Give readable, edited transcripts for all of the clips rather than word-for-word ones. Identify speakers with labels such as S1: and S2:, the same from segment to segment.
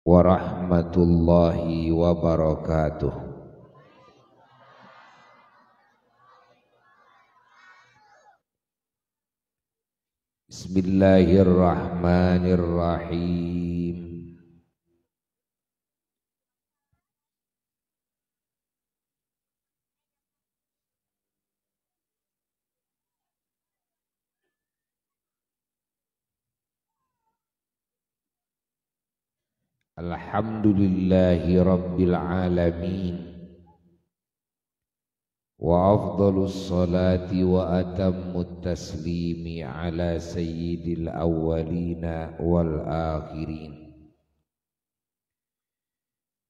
S1: Warahmatullahi wabarakatuh. Bismillahirrahmanirrahim. Alhamdulillahi rabbil alamin. Wa afdalus salati wa atammut taslimi ala sayyidil awwalina wal akhirin.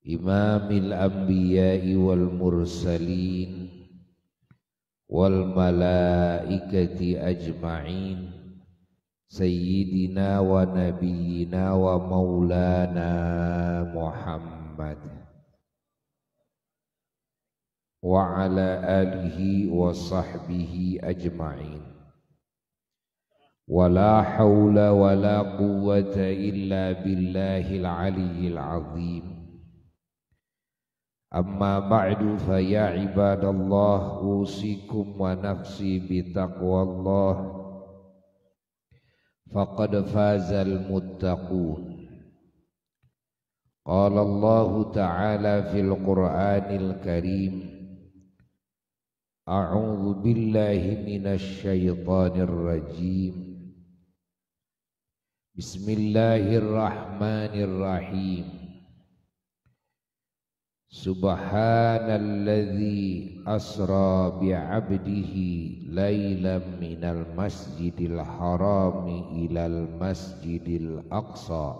S1: Imamil anbiya'i wal mursalin wal malaikati ajma'in. Sayyidina wa nabiyyina wa maulana Muhammad wa ala alihi wa sahbihi ajma'in. Wa la hawla wa la quwwata illa billahil aliyyil azim. Amma ba'du, fa ya ibadallah, usikum wa nafsi bitaqwallah. Faqad fazal muttaqun. Qala Allahu ta'ala fil Qur'anil Karim, a'udzu billahi minasy syaithanir rajim. Bismillahirrahmanirrahim. Subhanalladzi asra bi'abdihi lailan minal masjidil harami ilal masjidil aqsa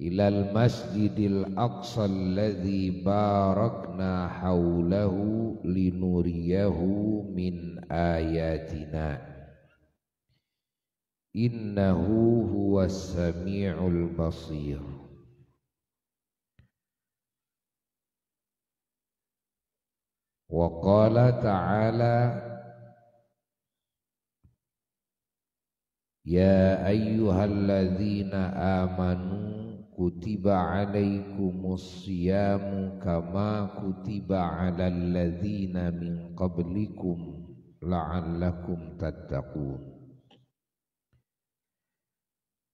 S1: ilal masjidil aqsa alladzi barakna haulahu linuriyahu min ayatina innahu huwas samiul basir. Wa qala ta'ala, ya ayyuhalladzina amanu kutiba alaikumus siyamu kama kutiba alal ladzina min qablikum la'allakum tattaqun.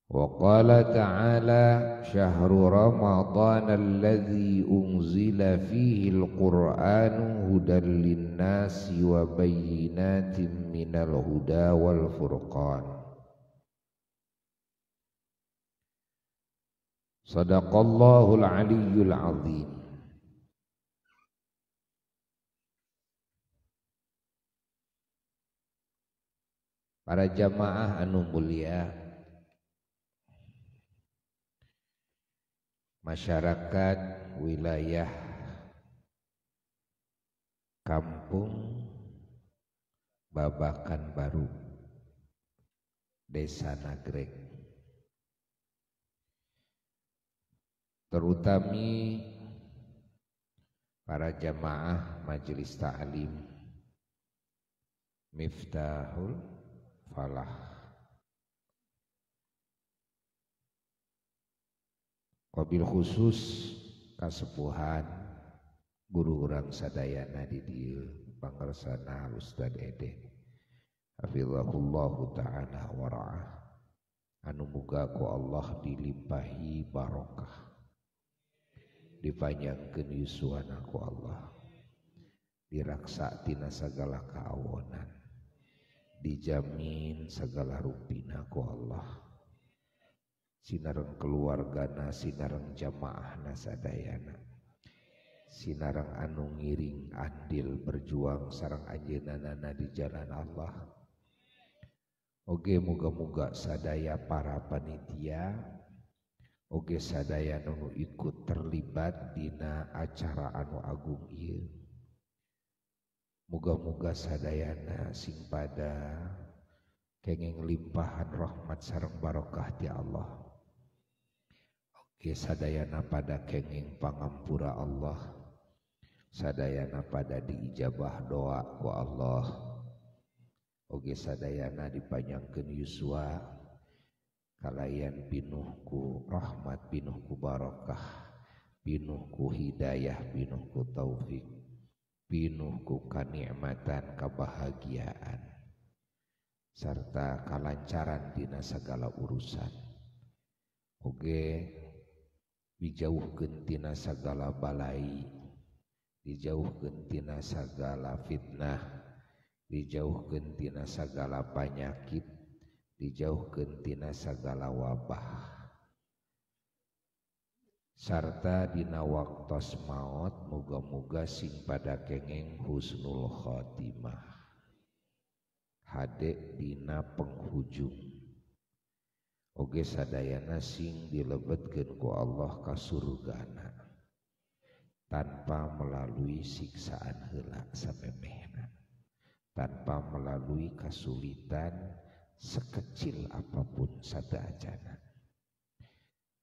S1: Wa qala ta'ala, syahru ramadhan alladzi unzila fihi al-qur'anu hudan lin-nasi wa bayyinatin minal huda wal furqan. Sadaqallahul aliyyul azim. Para jamaah anu mulia, masyarakat wilayah Kampung Babakan Baru, Desa Nagreg, terutami para jamaah Majelis Ta'lim Miftahul Falah, wabil khusus kasepuhan guru urang sadayana di dieu pangersana Ustad Ede hafizahullahu ta'ala wa ra'ah, anu muga ku Allah dilimpahi barokah, dipanjangkeun yuswana ku Allah, diraksa tina sagala kaawonan, dijamin sagala rupina ku Allah, sinareng keluargana, sinareng jamaahna sadayana, sinareng anu ngiring andil berjuang sareng anjeunna di jalan Allah. Oge muga-muga sadaya para panitia, oge sadaya nu ikut terlibat dina acara anu agung ieu, muga-muga sadayana sing pada kenging limpahan rahmat sareng barokah ti Allah. Oke, sadayana pada kenging pangampura Allah, sadayana pada diijabah doa ku Allah. Oke, sadayana dipanjangkeun yuswa, Kalayan pinuhku rahmat, pinuhku barokah, pinuhku hidayah, pinuhku taufik, pinuhku kanikmatan, kebahagiaan serta kalancaran dina segala urusan. Oge dijauhkeun tina sagala balai, dijauhkeun tina sagala fitnah, dijauhkeun tina sagala panyakit, dijauhkeun tina sagala wabah, sarta dina waktos maot muga-muga sing pada kengeng husnul khotimah, hade dina penghujung. Oge sadayana sing dilebetkeun ku Allah ka surgana tanpa melalui siksaan heula samemehna, tanpa melalui kasulitan sekecil apapun sadaajana.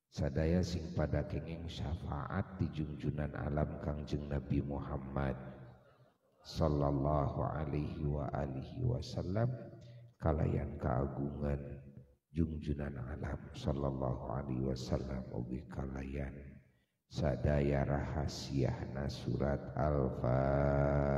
S1: Sadaya sing pada kenging syafaat di junjunan alam Kangjeng Nabi Muhammad sallallahu alaihi wa alihi wasallam, kalayan keagungan junjunan alam sallallahu alaihi wasallam, oge kalayan sadaya rahasiahna surat Al-Fatihah.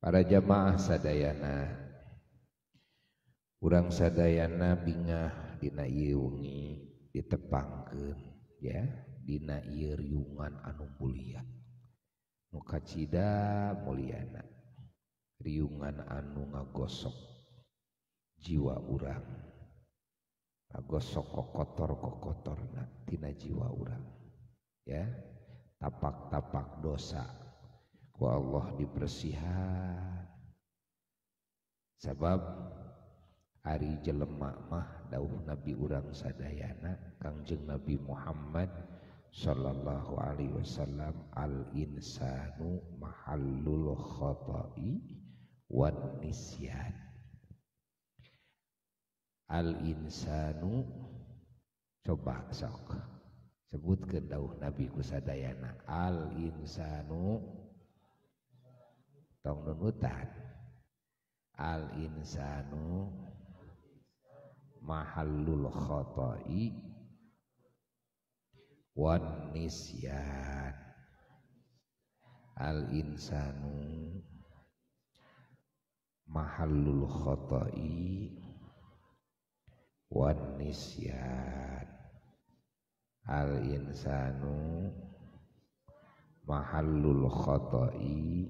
S1: Para jamaah sadayana, urang sadayana bingah dina ieu wengi ditepangkeun ya dina ieu riungan anu mulia, nu kacida muliana, riungan anu ngagosok jiwa urang, ngagosok kokotor-kokotorna tina jiwa urang ya, tapak-tapak dosa ku Allah dibersihan. Sabab ari jelema mah dawuh Nabi urang sadayana Kangjeng Nabi Muhammad sallallahu alaihi wasallam, al insanu mahallul khata'i wan nisyan. Al insanu, coba sok sebutkeun dawuh Nabi ku sadayana, al insanu tong nunutan, al insanu mahallul khata'i wan nisyan. Al insanu mahallul khata'i wan nisyan. Al insanu mahallul khata'i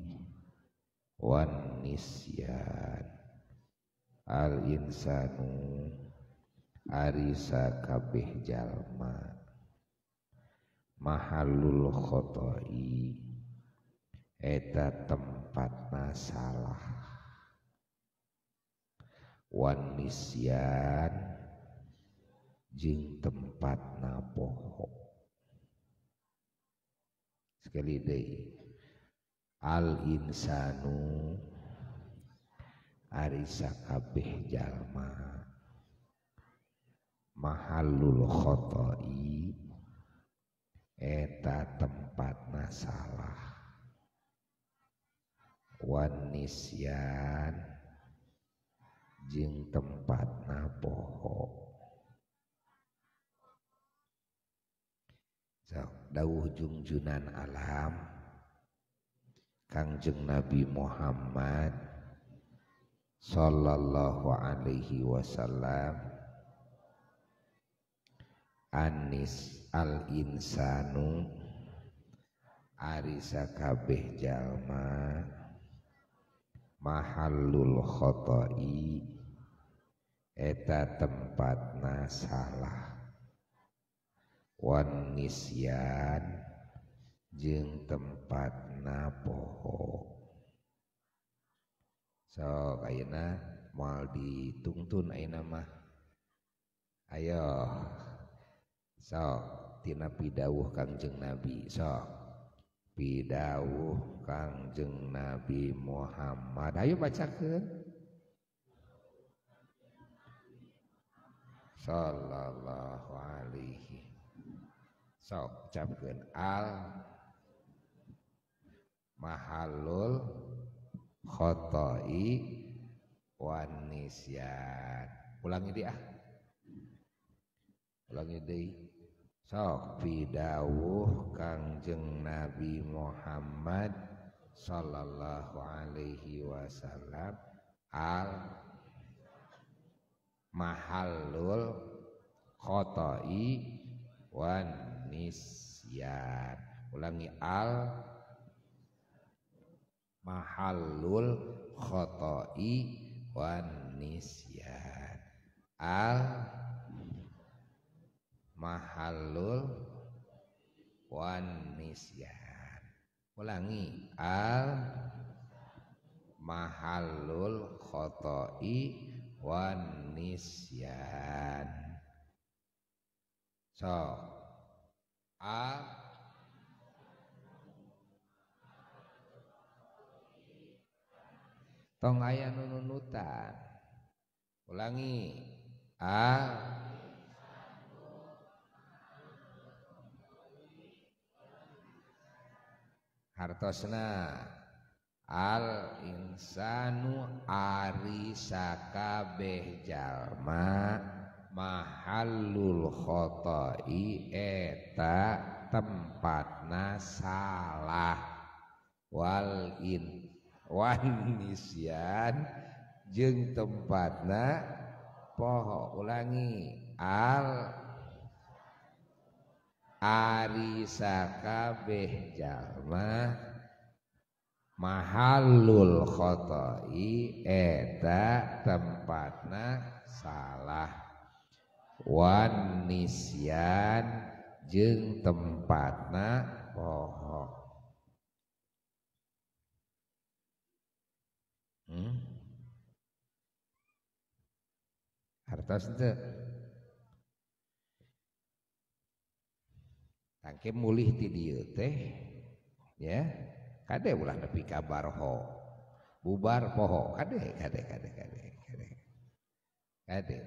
S1: wan nisyan. Al insanu arisa kabeh jalma, mahallul khoto'i eta tempatna salah, wan nisyan jeung tempatna poho. Sekali deui, al insanu arisa kabeh jalma, mahallul khoto'i eta tempatna salah, wan nisyan jeung tempatna poho. So, dawuh jungjunan alam Kangjeng Nabi Muhammad sallallahu alaihi wasallam, anis al insanu arisa kabeh jalma, mahallul khoto'i eta tempatna salah, wan nisyan jeung tempatna poho. Sok ayeuna moal ditungtun ayeuna mah. Ayo sok tina pidawuh Kangjeng Nabi, sok pidawuh Kangjeng Nabi Muhammad, ayo bacakeun. Sallallahu alaihi. Sok ucapkeun al mahalul khotai wan nisyan. Ulangi deui ah. Ulangi deui. Sok pidawuh Kangjeng Nabi Muhammad sallallahu alaihi wasallam al mahallul khotai wan nisyan. Ulangi al mahallul khotai wan nisyan. Al mahallul wan nisyan. Ulangi al mahallul khotai wan nisyan. So a tong aya nununutan. Ulangi a hartosna al insanu ari sakabeh jalma mahallul khotai eta tempatna salah wal in wan nisyan jeung tempatna poho. Ulangi al ari sakabeh jalma mahallul khotai eta tempatna salah wan nisyan jeung tempatna poho. Hartos teu tangke mulih ti dieu teh ya kade ulah nepi ka barho bubar poho kade kade kade kade kade kade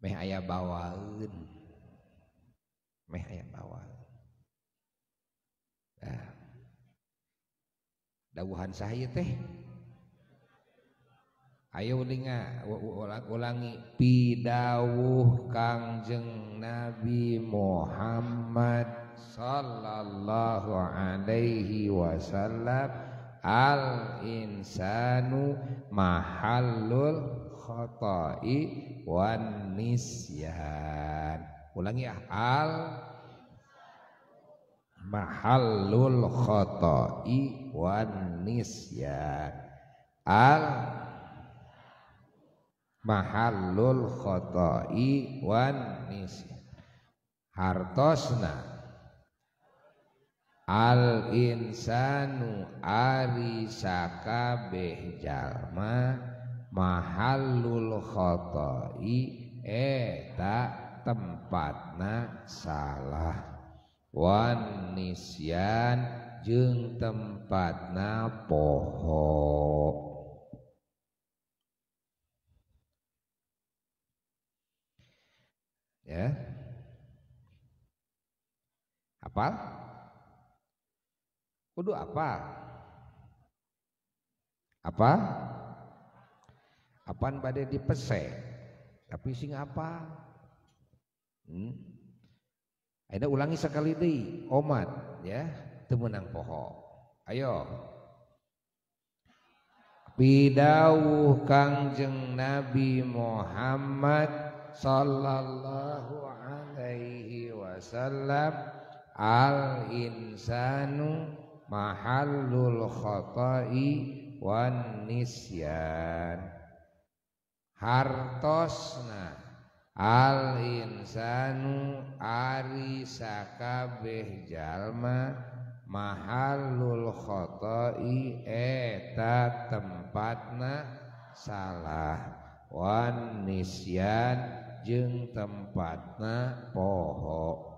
S1: meh aya bawaeun, meh aya bawaeun. Nah, dawuhan saha ieu teh? Ayo ulinga ulangi pidawuh Kangjeng Nabi Muhammad sallallahu alaihi wasallam al insanu mahallul khotai wan nisyan. Ulangi ah, al mahallul khotai wan nisyan. Al mahallul khotai wan nisyan. Hartosna al insanu ari sakabeh jalma mahallul khotai eta tempatna salah wan nisyan jeung tempatna poho. Ya. Hafal? Kudu apa? Apa? Apaan bade dipesek? Tapi sing apa? Ayeuna ulangi sekali deui, omat ya, teu meunang poho. Ayo. Pidawuh Kangjeng Nabi Muhammad sallallahu alaihi wasallam al insanu mahallul khotai wan nisyan. Hartosna al insanu ari sakabeh jalma mahallul khotai khotai eta tempatna salah wan nisyan jeung tempatna poho.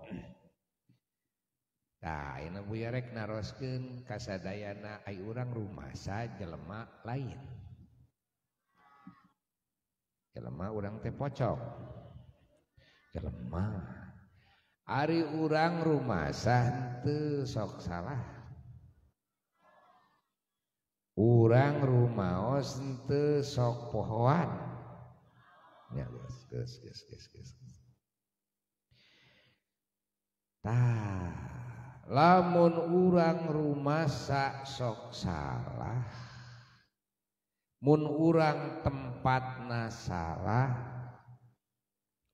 S1: Tah ayeuna Buya rek naroskeun kasadayana ai urang rumasa jelema lain. Jelema urang teh pocong. Jelema ari urang rumasa henteu sok salah. Urang rumaos henteu sok pohoan. Ya geus geus geus geus geus. Tah, lamun urang rumasa sok salah, mun urang tempatna salah,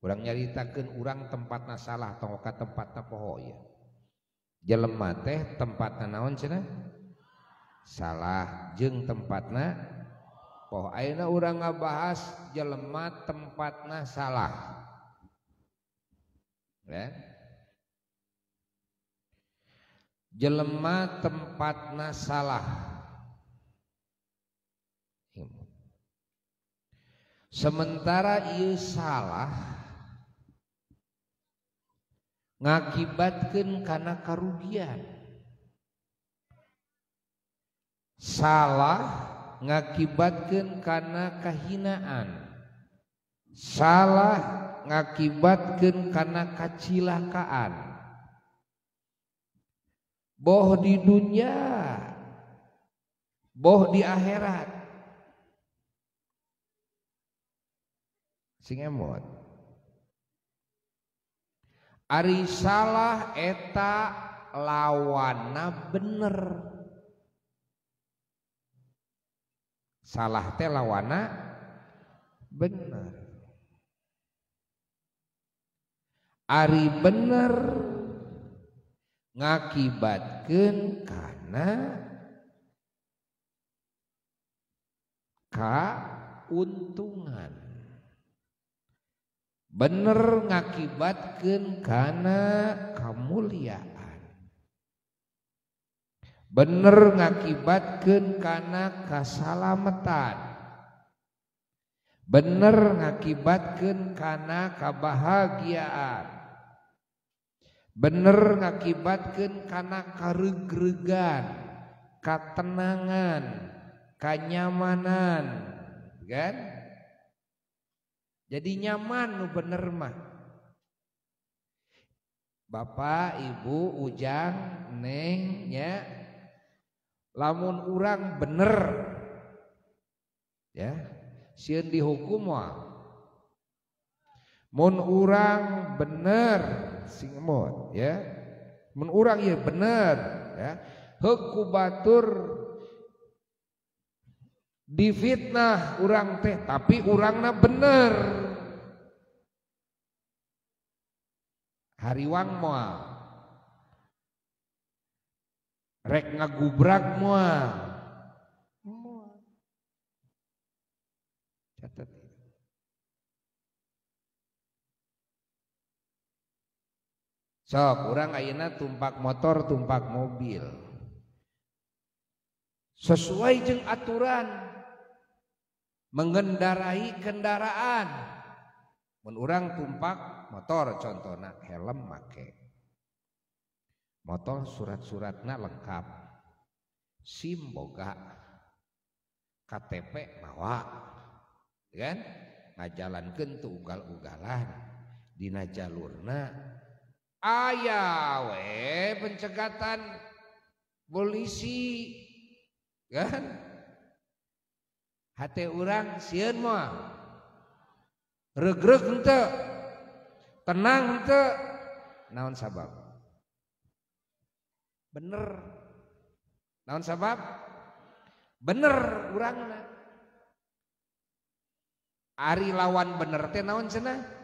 S1: urang nyaritakeun urang tempatna salah tong ka tempatna poho ieu. Jelema teh tempatna naon cenah? Salah jeung tempatna poho. Ayeuna urang ngabahas jelema tempatna salah. Ya. Jelema tempatna salah. Sementara ieu salah ngakibatkeun kana karugian. Salah ngakibatkeun kana kahinaan. Salah ngakibatkeun kana kacilakaan. Boh di dunia, boh di akhirat. Sing emot. Ari salah eta lawanna bener. Salah teh lawanna bener. Ari bener ngakibatkeun kana kauntungan. Bener ngakibatkeun kana kamuliaan. Bener ngakibatkeun kana kasalamatan. Bener ngakibatkeun kana kabahagiaan. Bener ngakibatkeun kana kareugregan, katenangan, kanyamanan, kan? Jadi nyaman nu bener mah. Bapak, Ibu, Ujang, Neng nya, lamun urang bener ya, sieun dihukum moal. Mun urang bener sing emot ya. Mun urang ieu bener ya, heuk ku batur difitnah urang teh tapi urangna bener. Hariwang moal. Rek ngagubrak moal. Moal. Catat. Sok urang ayeuna tumpak motor, tumpak mobil. Sesuai jeung aturan mengendarai kendaraan. Mun urang tumpak motor contohna helm make. Motor surat-suratna lengkap. SIM boga. KTP mawa. Kan? Ngajalankeun teu ugal-ugalan dina jalurna. Aya we pencegatan polisi kan? Hate urang sieun moal. Regreg henteu. Tenang henteu. Naon sabab? Bener. Naon sabab? Bener urangna. Ari lawan bener teh naon cenah?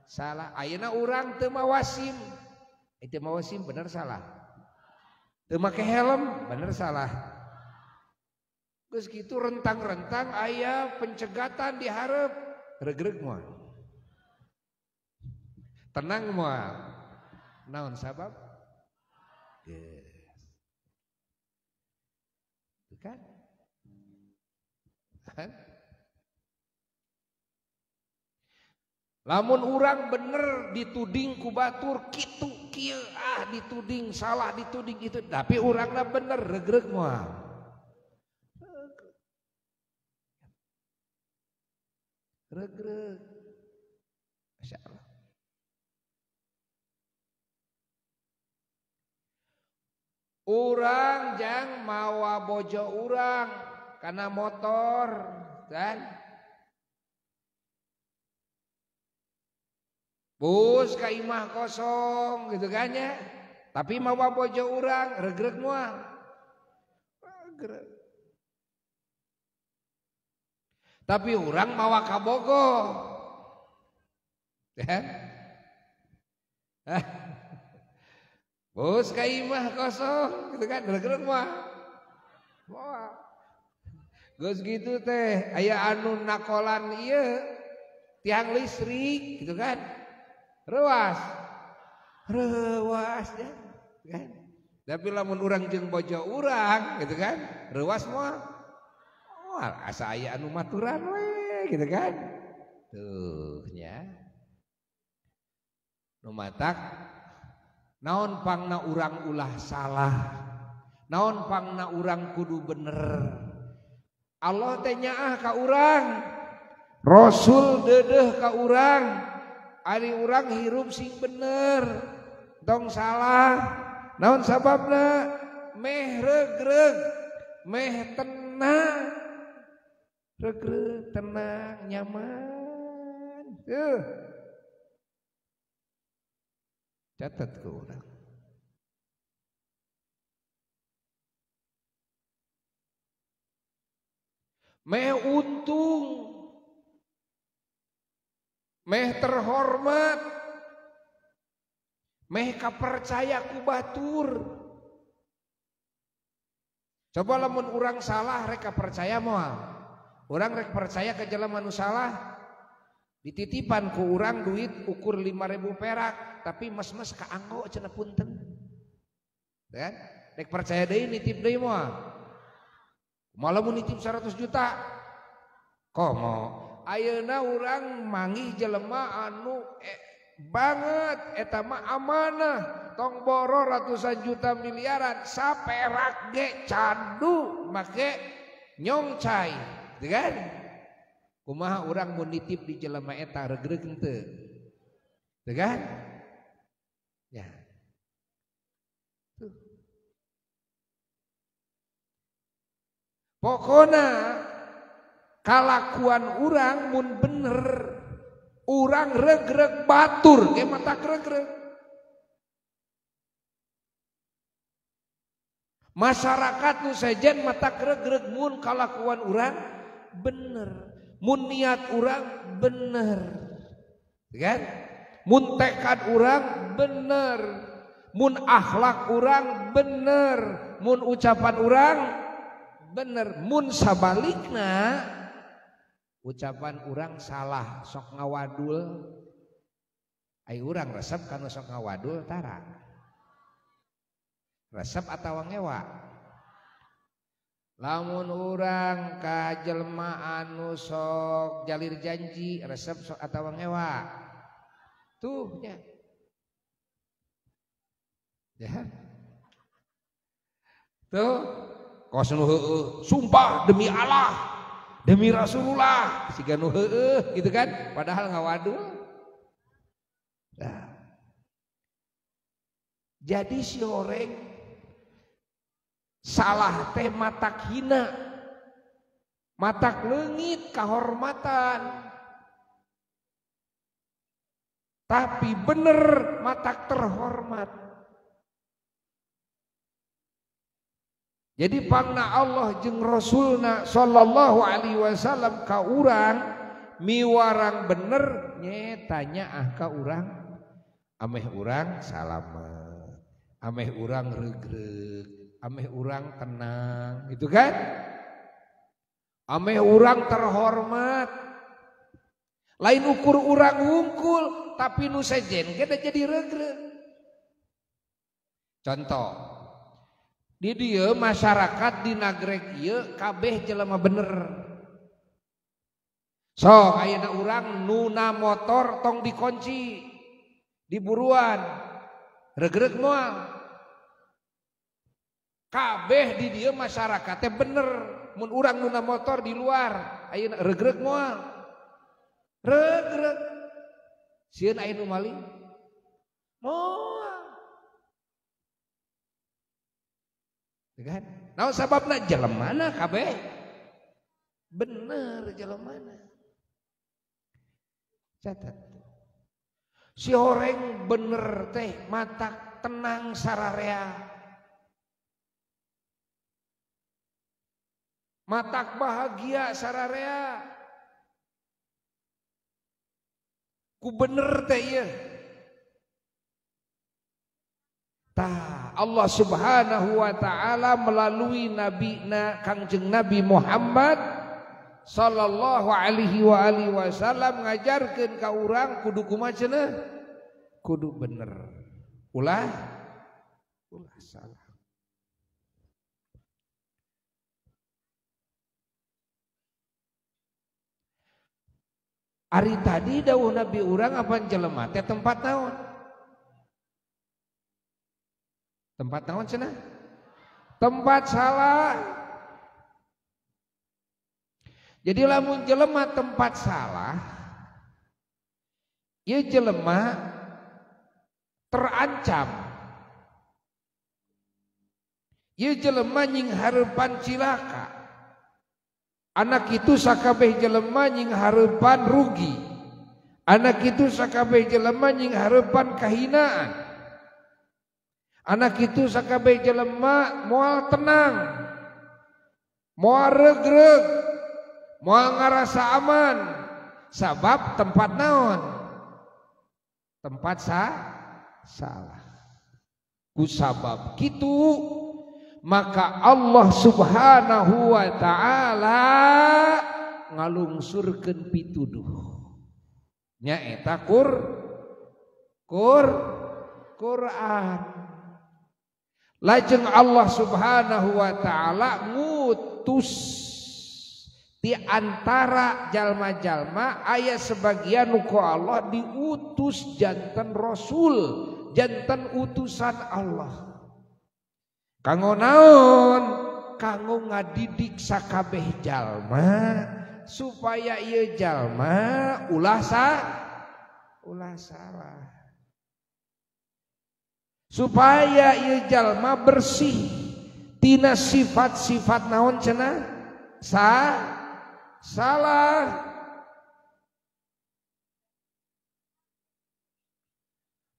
S1: Salah. Ayeuna urang teu mawa SIM. Teu mawa SIM bener salah. Teu make helm bener salah. Geus kitu rentang-rentang aya pencegatan di hareup, regreg moal. Tenang moal. Naon sabab? Yes. Kan? Kan? Lamun urang bener dituding ku batur kitu kieu ah dituding salah dituding itu tapi urangna bener regreg moal. Regreg. Masya Allah. Urang jang mawa bojo urang karena motor kan? Bus ka imah kosong gitu kan ya. Tapi mawa bojo urang regreg moal. Regreg. Tapi urang mawa ka Bogo. Ya. Bus ka imah kosong gitu kan regreg moal. Moal. Geus gitu teh aya anu nakolan ieu tiang listrik gitu kan. Rewas. Rewas ya kan. Tapi lamun urang jeung bojo urang gitu kan, rewas moal. Moal asa aya anu maturan we gitu kan. Tuh nya. Nu matak naon pangna urang ulah salah. Naon pangna urang kudu bener. Allah teh nyaah ka urang. Rasul deudeuh ka urang. Ari urang hirup sing bener, tong salah. Naon sababna? Meh regreg, meh tenang. Regreg, tenang, nyaman. Tuh. Catat ke urang. Meh untung, meh terhormat, meh kapercaya ku batur. Coba lamun urang salah rek kapercaya moal. Urang rek percaya ke jelema nu salah, dititipan ku urang duit ukur 5.000 perak, tapi mes-mes kaanggo cenah punten. Kan? Rek percaya deui nitip deui moal. Malah mun nitip 100 juta. Komo ayeuna urang manggih jelema anu banget eta mah amanah, tong boro ratusan juta miliaran saperak ge candu make nyongcai, gitu kan? Kumaha urang mun nitip di jelema eta regreg henteu? Gitu kan? Ya. Tuh. Pokona kalakuan urang mun bener urang regreg batur ge mata regreg. Masyarakat nu sejen mata regreg mun kalakuan urang bener, mun niat urang bener, kan? Mun tekad urang bener, mun akhlak urang bener, mun ucapan urang bener, mun sabalikna ucapan urang salah sok ngawadul. Ai urang resep kana sok ngawadul tara. Resep atawa ngewa. Lamun urang ka jelema anu sok jalir janji resep sok atawa ngewa. Tuh nya. Ya. Tuh kos nu heueuh, sumpah demi Allah, demi Rasulullah, siga nu heueuh gitu kan, padahal ngawadul. Nah. Jadi si horeng salah teh matak hina, matak leungit kahormatan. Tapi bener matak terhormat. Jadi pangna Allah jeung Rasulna sallallahu alaihi wasallam ka urang miwarang bener nyetanya ah ka urang ameh urang salamet, ameh urang regreg, ameh urang tenang gitu kan? Ameh urang terhormat. Lain ukur urang wungkul tapi nu sejen ge jadi regreg. Contoh, Di dieu masyarakat di Nagreg ieu kabeh jelema bener. Sok ayeuna urang nuna motor tong dikunci di buruan regreg moal. Kabeh di dieu masyarakatnya bener. Mun urang nuna motor di luar ayeuna regreg moal. Regreg. Sieun aya nu maling? Moal. Kan? Naon sababna jelemana kabeh? Bener jelemana. Catat. Si horeng bener teh matak tenang sararea. Matak bahagia sararea. Ku bener teh ieu. Tah Allah Subhanahu wa taala melalui nabina Kangjeng Nabi Muhammad sallallahu alaihi wa alihi wasallam ngajarkeun ka urang kudu kumaha cenah? Kudu bener. Ulah ulah salah. Ari tadi dawuh Nabi urang apa jelema teh tempat naon? Tempat naon cenah? Tempat salah. Jadi lamun jelema tempat salah, ieu jelema terancam. Ieu jelema nying hareupan cilaka. Anak itu sakabeh jelema nying hareupan rugi. Anak itu sakabeh jelema nying hareupan kahinaan. Anak itu sakabeh jelema moal tenang, moal regreg, moal ngarasa aman. Sabab tempat naon? Tempat salah. Ku sabab kitu maka Allah Subhanahu wa taala ngalungsurkeun pituduh. Nyaeta Quran. Lajeng Allah Subhanahu wa taala ngutus di antara jalma-jalma aya sebagian nu ku Allah diutus janten rasul, janten utusan Allah. Kanggo naon? Kanggo ngadidik sakabeh jalma supaya ieu jalma ulah salah. Supaya ieu jalma bersih tina sifat-sifat naon cenah? Salah.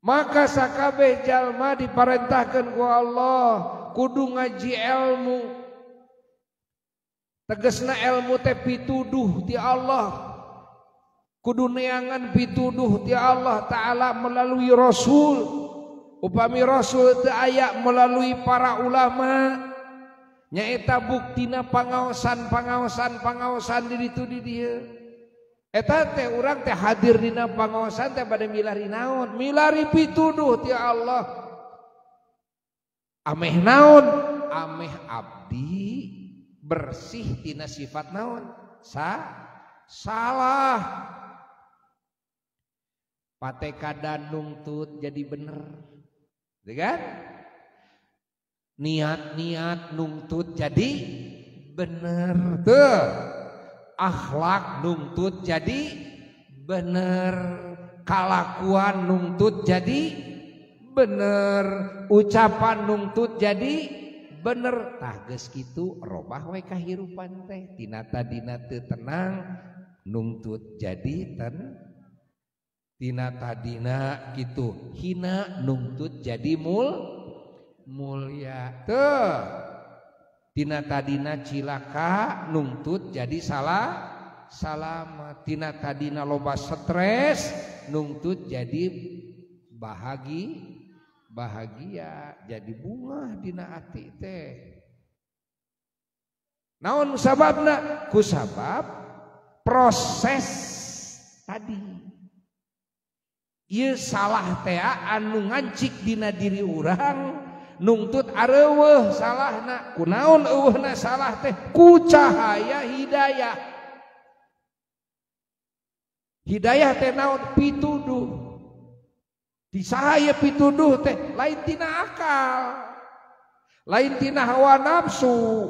S1: Maka sakabeh jalma diparentahkeun ku Allah kudu ngaji ilmu. Tegesna ilmu teh pituduh ti Allah. Kudu neangan pituduh ti Allah taala melalui rasul. Upami rasul teu aya melalui para ulama. Nyaeta buktina pangaosan di ditu di dieu. Eta teh urang teh hadir dina pangaosan teh bade milari naon? Milari pituduh ti Allah. Ameh naon? Ameh abdi bersih tina sifat naon? Salah. Patekadan nungtut jadi bener. Kan? Niat-niat nungtut jadi bener. Tuh. Akhlak nungtut jadi bener. Kalakuan nungtut jadi bener. Ucapan nungtut jadi bener. Tah geus kitu robah we kahirupan teh. Tina tadina teu tenang nungtut jadi tina tadina kitu hina nungtut jadi mulia. Tuh. Tina tadina cilaka nungtut jadi salamat. Tina tadina loba stres nungtut jadi bahagia, jadi bunga dina ati teh. Naon sababna? Ku sabab proses tadi. Ieu salah teh anu ngancik dina diri urang, Nungtut areuweuh salahna. Kunaon eueuhna salah teh? Ku cahaya hidayah. Hidayah teh naon? Pituduh. Di sahaya pituduh teh lain tina akal, lain tina hawa nafsu,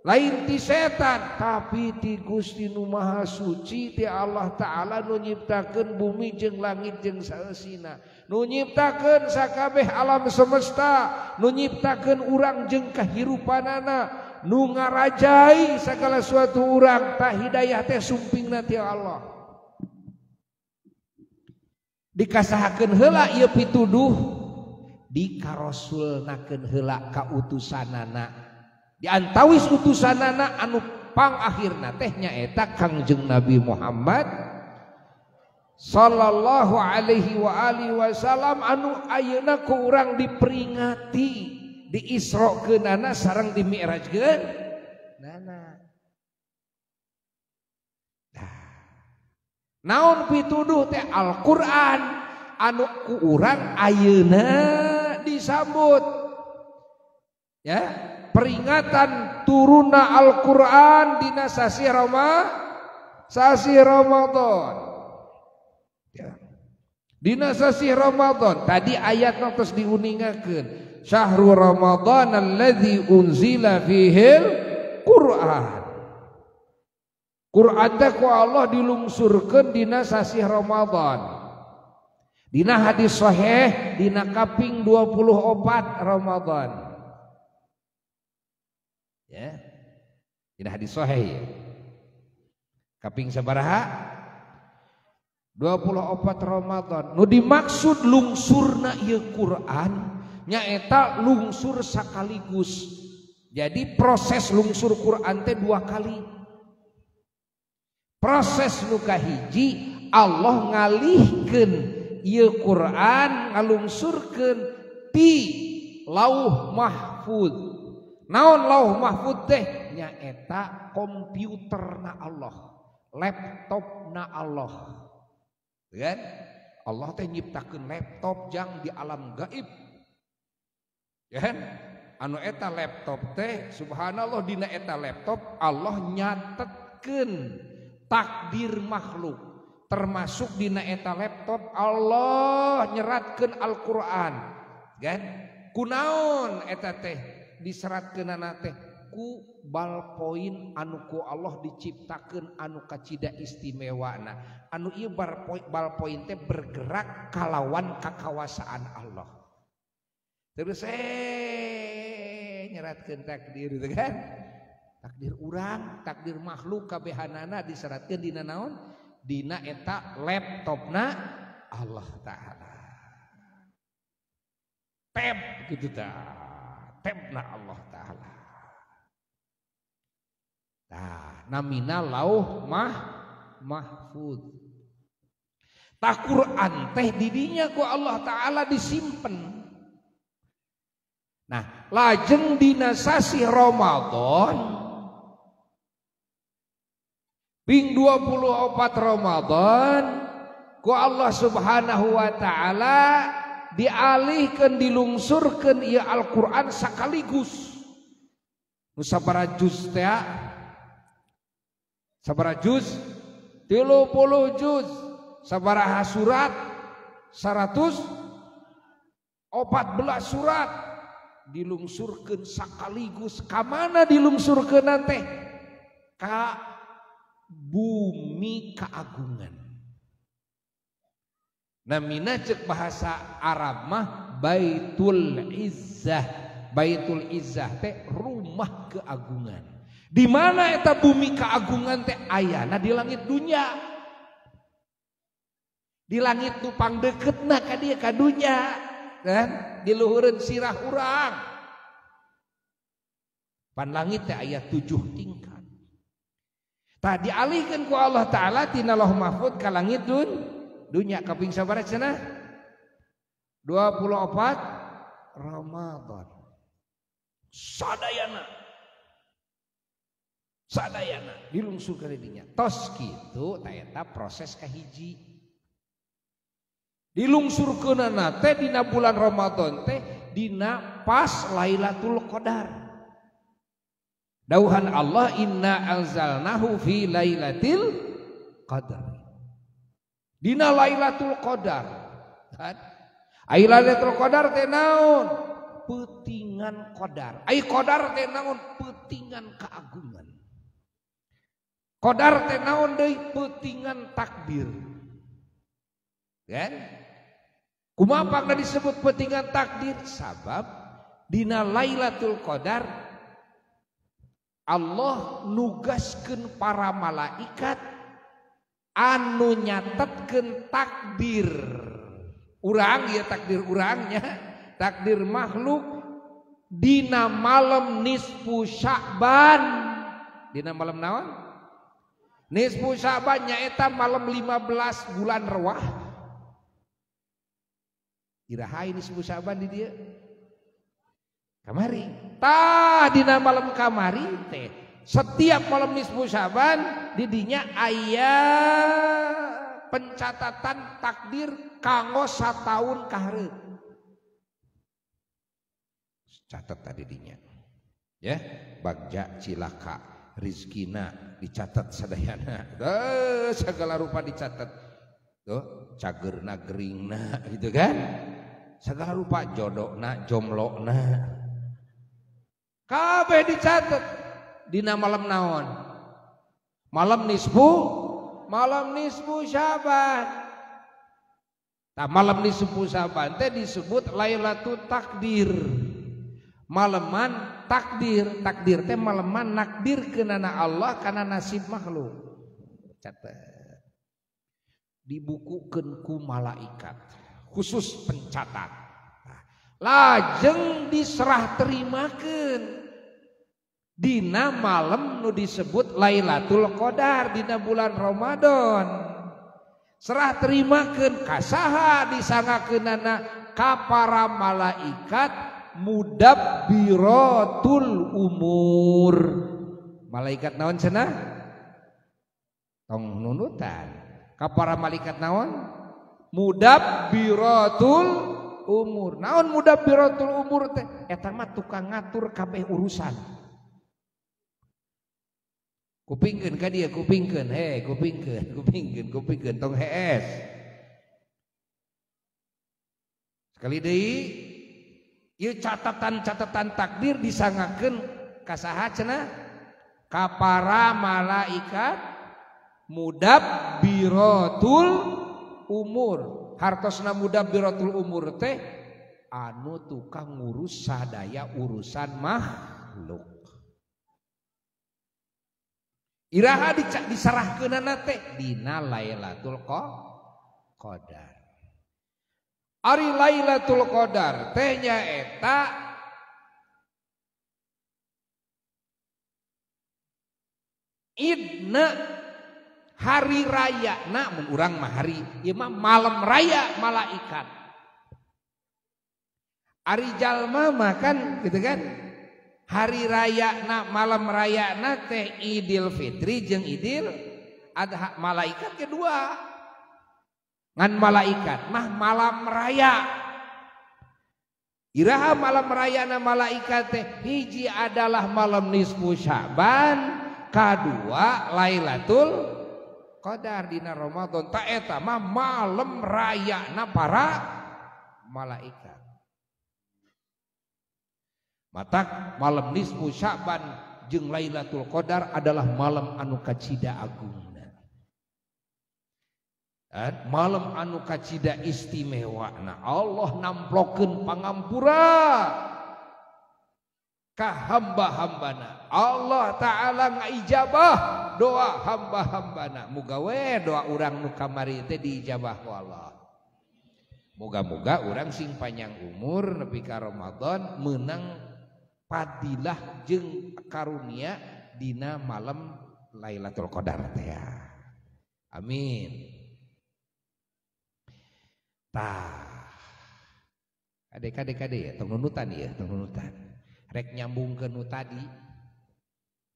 S1: lain ti setan, tapi ti Gusti nu Maha Suci, ti Allah Ta'ala nu nyiptakeun bumi jeung langit jeung saeusina, nu nyiptakeun sakabeh alam semesta, nu nyiptakeun urang jeung kahirupanana, nu ngarajai sagala suatu urang. Tah hidayah teh sumpingna ti Allah. Dikasahakeun heula ieu pituduh, dikarosulnakeun heula ka utusanana. Di antawis utusanana anu pangakhirna teh nyaeta Kangjeng Nabi Muhammad sallallahu alaihi wa alihi wasallam anu ayeuna ku urang diperingati, diisrokeunana sareng dimi'rajkeunana. Naon pituduh teh? Al-Qur'an anu ku urang ayeuna disambut, ya, peringatan turunna Al-Qur'an dina sasih Ramadan. Ya. Dina sasih Ramadan tadi ayatna tos diuningakeun, syahrul Ramadan alladzi unzila fihil Qur'an. Qur'an teh ku Allah dilungsurkeun dina sasih Ramadan. Dina hadis sahih dina kaping 24 Ramadan. Ya. Dina hadis sahih ya. Kaping sabaraha? 24 Ramadan. Nu dimaksud lungsurna ieu Quran nyaeta lungsur sekaligus. Jadi proses lungsur Quran teh dua kali. Proses nu kahiji Allah ngalihkeun ieu Quran, ngalungsurkeun ti Lauh Mahfud. Naon Lauh Mahfud teh? Nyaeta komputerna Allah, laptopna Allah. Kan? Allah teh nyiptakeun laptop jang di alam gaib. Kan? Anu eta laptop teh subhanallah, dina eta laptop Allah nyatetkeun takdir makhluk, termasuk dina eta laptop Allah nyeratkeun Al-Qur'an. Kan? Kunaon eta teh diseratkeunana teh? Ku balpoin anu ku Allah diciptakeun anu kacida istimewana. Anu ieu balpoin teh bergerak kalawan kakawasaan Allah. Terus nyeratkeun takdir itu kan? Takdir urang, takdir makhluk kabehanana diseratkeun dina naon? Dina eta laptopna Allah Ta'ala. Tab gitu ta. Tabna Allah Ta'ala. Nah, namina Lauh Mahfud. Tah Quran teh didinya ku Allah Ta'ala disimpen. Nah, lajeng dina sasih Ramadan ping 24 Ramadan ku Allah Subhanahu wa Ta'ala dialihkeun, dilungsurkeun ieu Al-Qur'an sekaligus. Nu sabaraha juz teh? Sabaraha juz? 30 juz. Sabaraha surat? 114 surat dilungsurkeun sekaligus. Ka mana dilungsurkeun teh? Ka bumi keagungan. Namina cek bahasa Arab mah Baitul Izzah. Baitul Izzah teh rumah keagungan. Di mana eta bumi keagungan teh ayana? Di langit dunya. Di langit nu pangdeukeutna ka dieu ka dunya, kan? Di luhureun sirah urang. Pan langit teh aya 7 tingkat. Tah dialihkeun ku Allah Ta'ala tina Lauh Mahfud ka langit dunya kaping sabaraha cenah? 24 Ramadan. Sadayana. Sadayana dilungsurkeun dinya. Tos kitu ta eta proses kahiji. Dilungsurkeunana teh dina bulan Ramadan teh dina pas Lailatul Qadar. Dauhan Allah inna anzalnahu fi lailatul qadar. Dina Lailatul Qadar. Kan? Ai Lailatul Qadar teh naon? Peutingan qadar. Ai qadar teh naon? Peutingan keagungan. Qadar teh naon deui? Peutingan takdir. Kan? Kumaha pangna disebut peutingan takdir? Sabab dina Lailatul Qadar Allah nugaskeun para malaikat anu nyatetkeun takdir urang, ya takdir urangnya, takdir makhluk dina malam nisfu Sya'ban. Dina malam naon? Nisfu Sya'ban nyaeta malam 15 bulan Rewah. Iraha nisfu Sya'ban di dieu? Kamari. Tah dina malam kamari teh setiap malam nisfu Sya'ban didinya aya pencatatan takdir kanggo sataun kahareup. Catat tadi dinya. Ya, bagja cilaka rizkina dicatat sadayana. Segala rupa dicatat. Tuh, cagerna geringna gitu kan. Segala rupa jodokna, jomlokna. Kabeh dicatat dina malam naon? Malam nisfu Sya'ban. Tah malam nisfu Sya'ban teh disebut Lailatul Takdir. Maleman takdir, takdir teh maleman nakdirkeunana Allah kana nasib makhluk. Catat. Dibukukeun ku malaikat khusus pencatat. Nah, lajeng diserah terimakeun dina malam nu disebut Lailatul Qadar dina bulan Ramadan. Serah terimakeun ka saha disangakeunana ka para malaikat mudabbiratul umur. Malaikat naon cenah? Tong nunutan. Ka para malaikat naon? Mudabbiratul umur. Naon mudabbiratul umur teh? Eta mah tukang ngatur kabeh urusan. Kupingkeun ka dia, kupingkeun, he, kupingkeun, kupingkeun, kupingkeun tong hees. Sekali deui ieu catatan-catatan takdir disangakeun ka saha cenah? Ka para malaikat mudabbiratul umur. Hartosna mudabbiratul umur teh anu tukang ngurus sadaya urusan makhluk. Iraha diserahkeunana teh dina Lailatul Qadar. Ari Lailatul Qadar teh nyaeta idna hari raya. Nah mun urang mah hari ieu mah malam raya malaikat. Ari jalma mah kan gitu kan. Hari raya na malam raya na teh Idul Fitri jeung Idul Adha, malaikat kedua. Ngan malaikat mah malam raya. Iraha malam raya na malaikat teh hiji adalah malam nisfu Sya'ban, kadua Lailatul Qadar dina Ramadan. Ta eta mah malam raya na para malaikat. Matak malam nisfu Sya'ban jeung Lailatul Qadar adalah malam anu kacida agungna. Malam anu kacida istimewa. Nah, Allah namplokeun pangampura ka hamba-hambana. Allah Ta'ala ngaijabah doa hamba-hambana. Muga we doa urang nu kamari teh diijabah ku Allah. Moga-moga urang sing panjang umur nepi ka Ramadan meunang padilah jeung karunia dina malam Lailatul Qadar teh. Amin. Tah. Kade-kade ya, tong nunutan ya, tong nunutan. Rek nyambung ke nu tadi.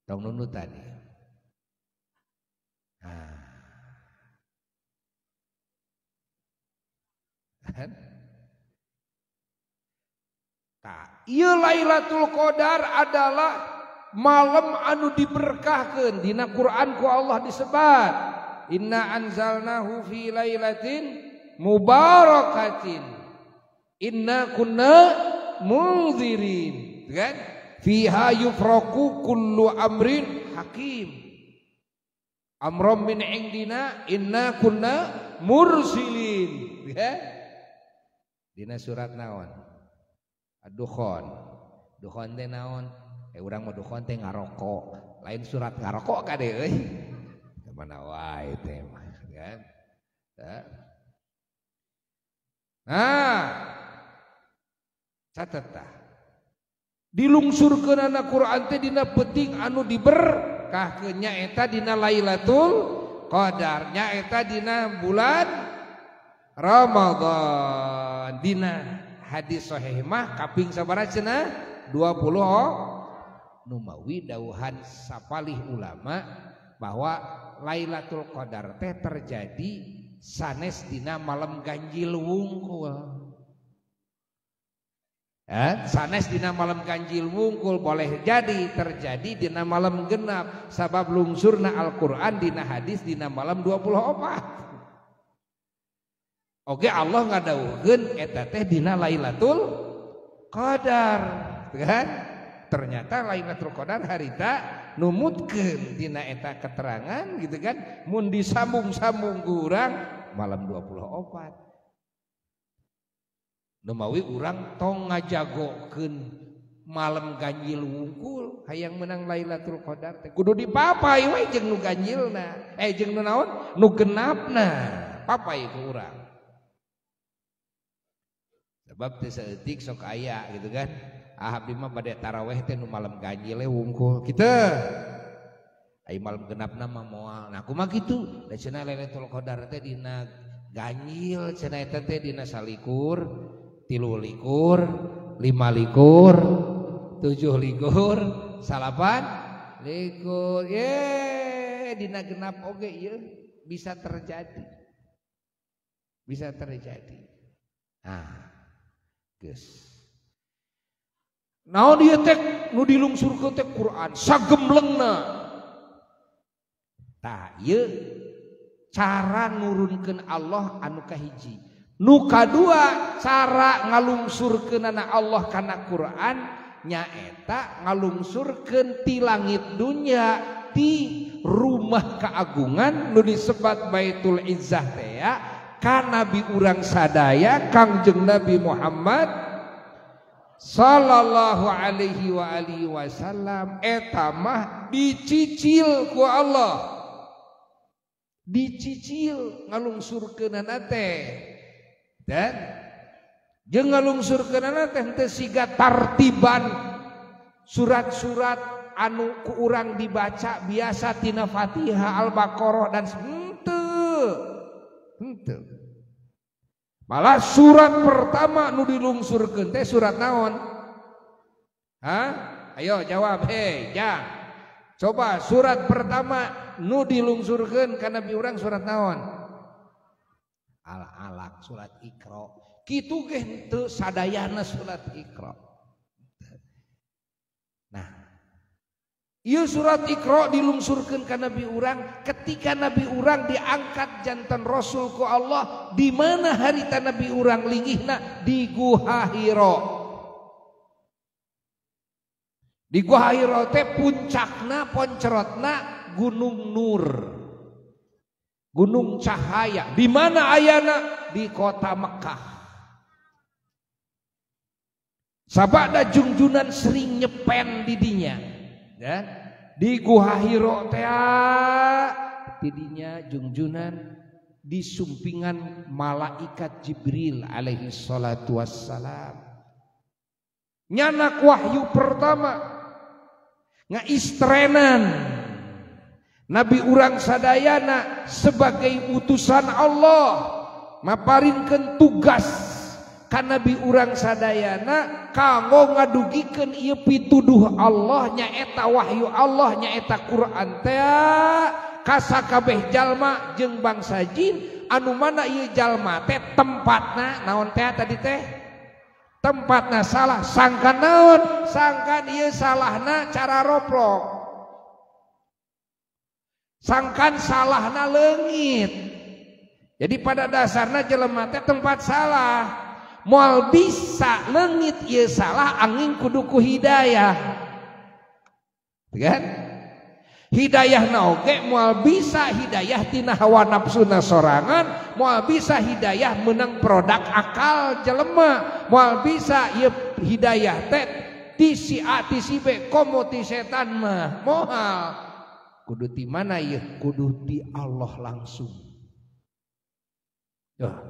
S1: Tong nunutan ya. Nah. Tah, ieu Lailatul Qadar adalah malam anu diberkahkeun dina Quran ku Allah disebat inna anzalnahu fi lailatin mubarakatin inna kunna munzirin, kan? Fiha yufraku kullu amrin hakim. Amram min indina inna kunna mursilin, ya? Dina surat naon? Ad-Dukhan. Dukhan teh naon? Urang mah dukhan teh ngarokok. Lain surat ngarokok kade euy. Mana wae teh mah, kan? Nah, catet tah. Dilungsurkeunana Quran teh dina peuting anu diberkahkeun nyaeta dina Lailatul Qadar, nyaeta dina bulan Ramadan. Dina hadis sahih mah kaping sabaraha cenah? 20. Numawi dauhan sapalih ulama bahwa Lailatul Qadar teh terjadi sanes dina malam ganjil wungkul. Sanes dina malam ganjil wungkul boleh jadi terjadi dina malam genap sabab lungsurna Al-Qur'an dina hadis dina malam 24. Oke, Allah ngadawuhkeun eta teh dina Lailatul Qadar, kan? Ternyata Lailatul Qadar harita numutkeun dina eta keterangan gitu kan, mun disambung-sambung ku urang malam 24. Numawi urang tong ngajagokeun malam ganjil wungkul hayang menang Lailatul Qadar teh kudu dipapai we jeung nu ganjilna, jeung nu naon? Nu genapna, papai ku urang. Sebab teu saeutik sok aya gitu kan. Ah abdi mah bade taraweh teh nu malam ganjil we wungkul kitu. Ai malam genapna mah moal. Nah kumaha kitu? Da cenah Lailatul Qadar teh dina ganjil cenah eta teh dina 21, 23, 25, 27, 28. Ye dina genap oge ieu bisa terjadi. Bisa terjadi. Nah, geus. Naon ieu teh nu dilungsurkeun teh Quran sagemlengna. Tah ieu cara nurunkeun Allah anu kahiji. Nu kadua cara ngalungsurkeunana Allah kana Quran nyaeta ngalungsurkeun ti langit dunya ti rumah keagungan nu disebat Baitul Izzah teh ya ka nabi urang sadaya Kangjeng Nabi Muhammad sallallahu alaihi wa alihi wasallam. Eta mah dicicil ku Allah, dicicil ngalungsurkeunana teh. Dan jeung ngalungsurkeunana teh henteu siga tartiban surat-surat anu ku urang dibaca biasa tina Fatihah, Al-Baqarah dan henteu. Malah surat pertama nu dilungsurkeun teh surat naon? Hah? Ayo jawab, hei, jang. Coba surat pertama nu dilungsurkeun ka nabi urang surat naon? Al-Alaq, surat Iqra. Kitu ge henteu sadayana surat Iqra. Nah, ieu surat Iqra dilungsurkeun ka nabi urang ketika nabi urang diangkat jantan rasul ku Allah. Di mana harita nabi urang linggihna? Di Guha Hira. Di Guha Hira teh puncakna poncerotna Gunung Nur, Gunung Cahaya. Di mana ayana? Di kota Mekah. Sabada jungjunan sering nyepen di dinya. Ya, di Guha Hira teh tidinya jungjunan disumpingan malaikat Jibril alaihi salatu wassalam. Nyanak wahyu pertama ngaistrenan Nabi urang sadayana sebagai utusan Allah maparinkeun tugas ka Nabi urang sadayana kanggo ngadugikeun ieu pituduh Allah nyaeta wahyu Allah nyaeta Quran teh ka sakabeh jalma jeung bangsa jin anu mana ieu jalma teh tempatna naon teh tadi teh Tempatna salah sangkan naon? Sangkan ieu salahna cara roplok. Sangkan salahna leungit. Jadi pada dasarna jelema teh tempat salah. Moal bisa leungit ieu salah angin kudu ku hidayah. Kan? Hidayah oge moal bisa hidayah tina hawa nafsuna sorangan, moal bisa hidayah menang produk akal jelema, moal bisa ieu hidayah teh ti si A ti si B komo ti setan mah moal. Kudu ti mana ieu? Kudu ti Allah langsung. Ya.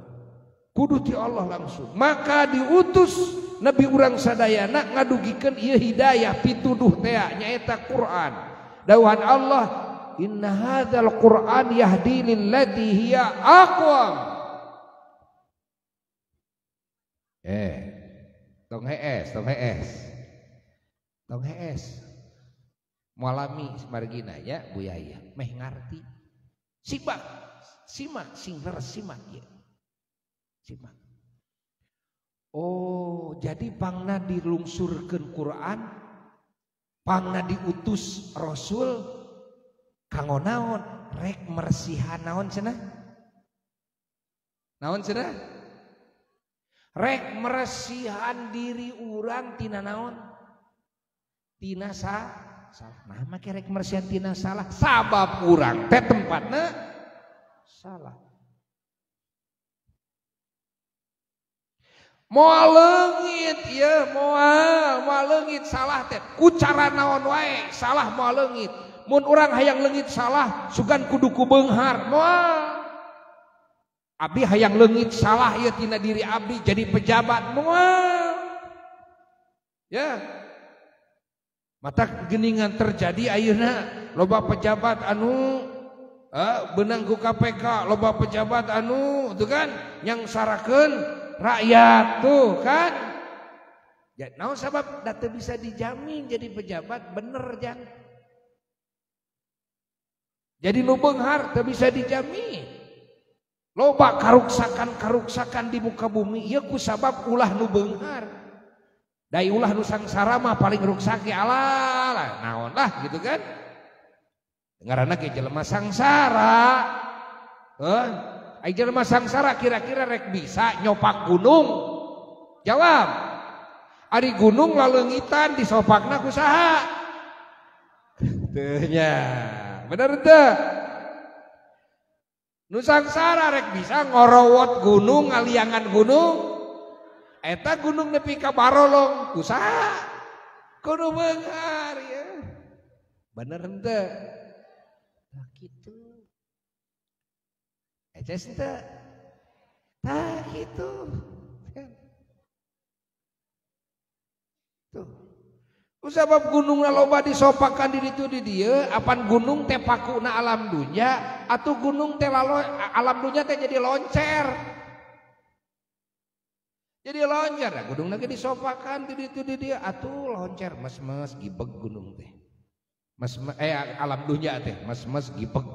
S1: Kudu ti Allah langsung. Maka diutus Nabi urang sadayana ngadugikeun ieu hidayah pituduh teh nyaeta Quran. Dawuhan Allah, inna hadzal Qur'an yahdi lillati hiya aqwam. Tong hees, tong hees. Tong hees. Moalami margina ya Bu Yaya, meh ngarti. Simak, simak sing leres simak ya. Simak. Oh, jadi pangna dilungsurkeun Quran, pangna diutus Rasul kanggo naon? Rek mersihan naon cenah? Naon cenah? Rek mersihan diri urang tina naon? Tina salah. Nah, make rek mersihan tina salah sabab urang teh tempatna salah. Moal leungit ieu, moal leungit salah teh. Ku cara naon wae salah moal leungit. Mun urang hayang leungit salah sugan kudu ku beunghar moal. Abdi hayang leungit salah ieu tina diri abdi jadi pejabat moal. Ya. Mata geningan terjadi ayeuna loba pejabat anu beunang ku KPK, loba pejabat anu tuh kan nyangsarakeun rakyat tuh kan. Ya naon sabab da teu bisa dijamin jadi pejabat bener jang. Jadi nu beunghar teu bisa dijamin. Loba karuksakan-karuksakan di muka bumi ieu ku sabab ulah nu beunghar. Dai ulah nu sangsara mah paling ruksak ge alah naon lah gitu kan. Ngaranna ge jelema sangsara. Heuh. Ai jelema sangsara kira-kira rek bisa nyopak gunung? Jawab. Ari gunung laleungitan disopakna ku saha? Teu nya. Bener teu? Nu sangsara rek bisa ngorowot gunung, ngaliangan gunung. Eta gunung nepi ka barolong ku saha? Kudu beunghar ya. Bener henteu? Tah kitu. Eces henteu? Tah kitu. Tuh. Kusabab gunungna loba disopakan di ditu di dieu, apan gunung teh pakuna alam dunya atuh gunung teh alam dunya teh jadi loncer. Jadi loncer, nah, gunung lagi disopakan di ditu di dieu atuh loncer mes-mes gibeg gunung teh. Mes alam dunya teh mes-mes gibeg.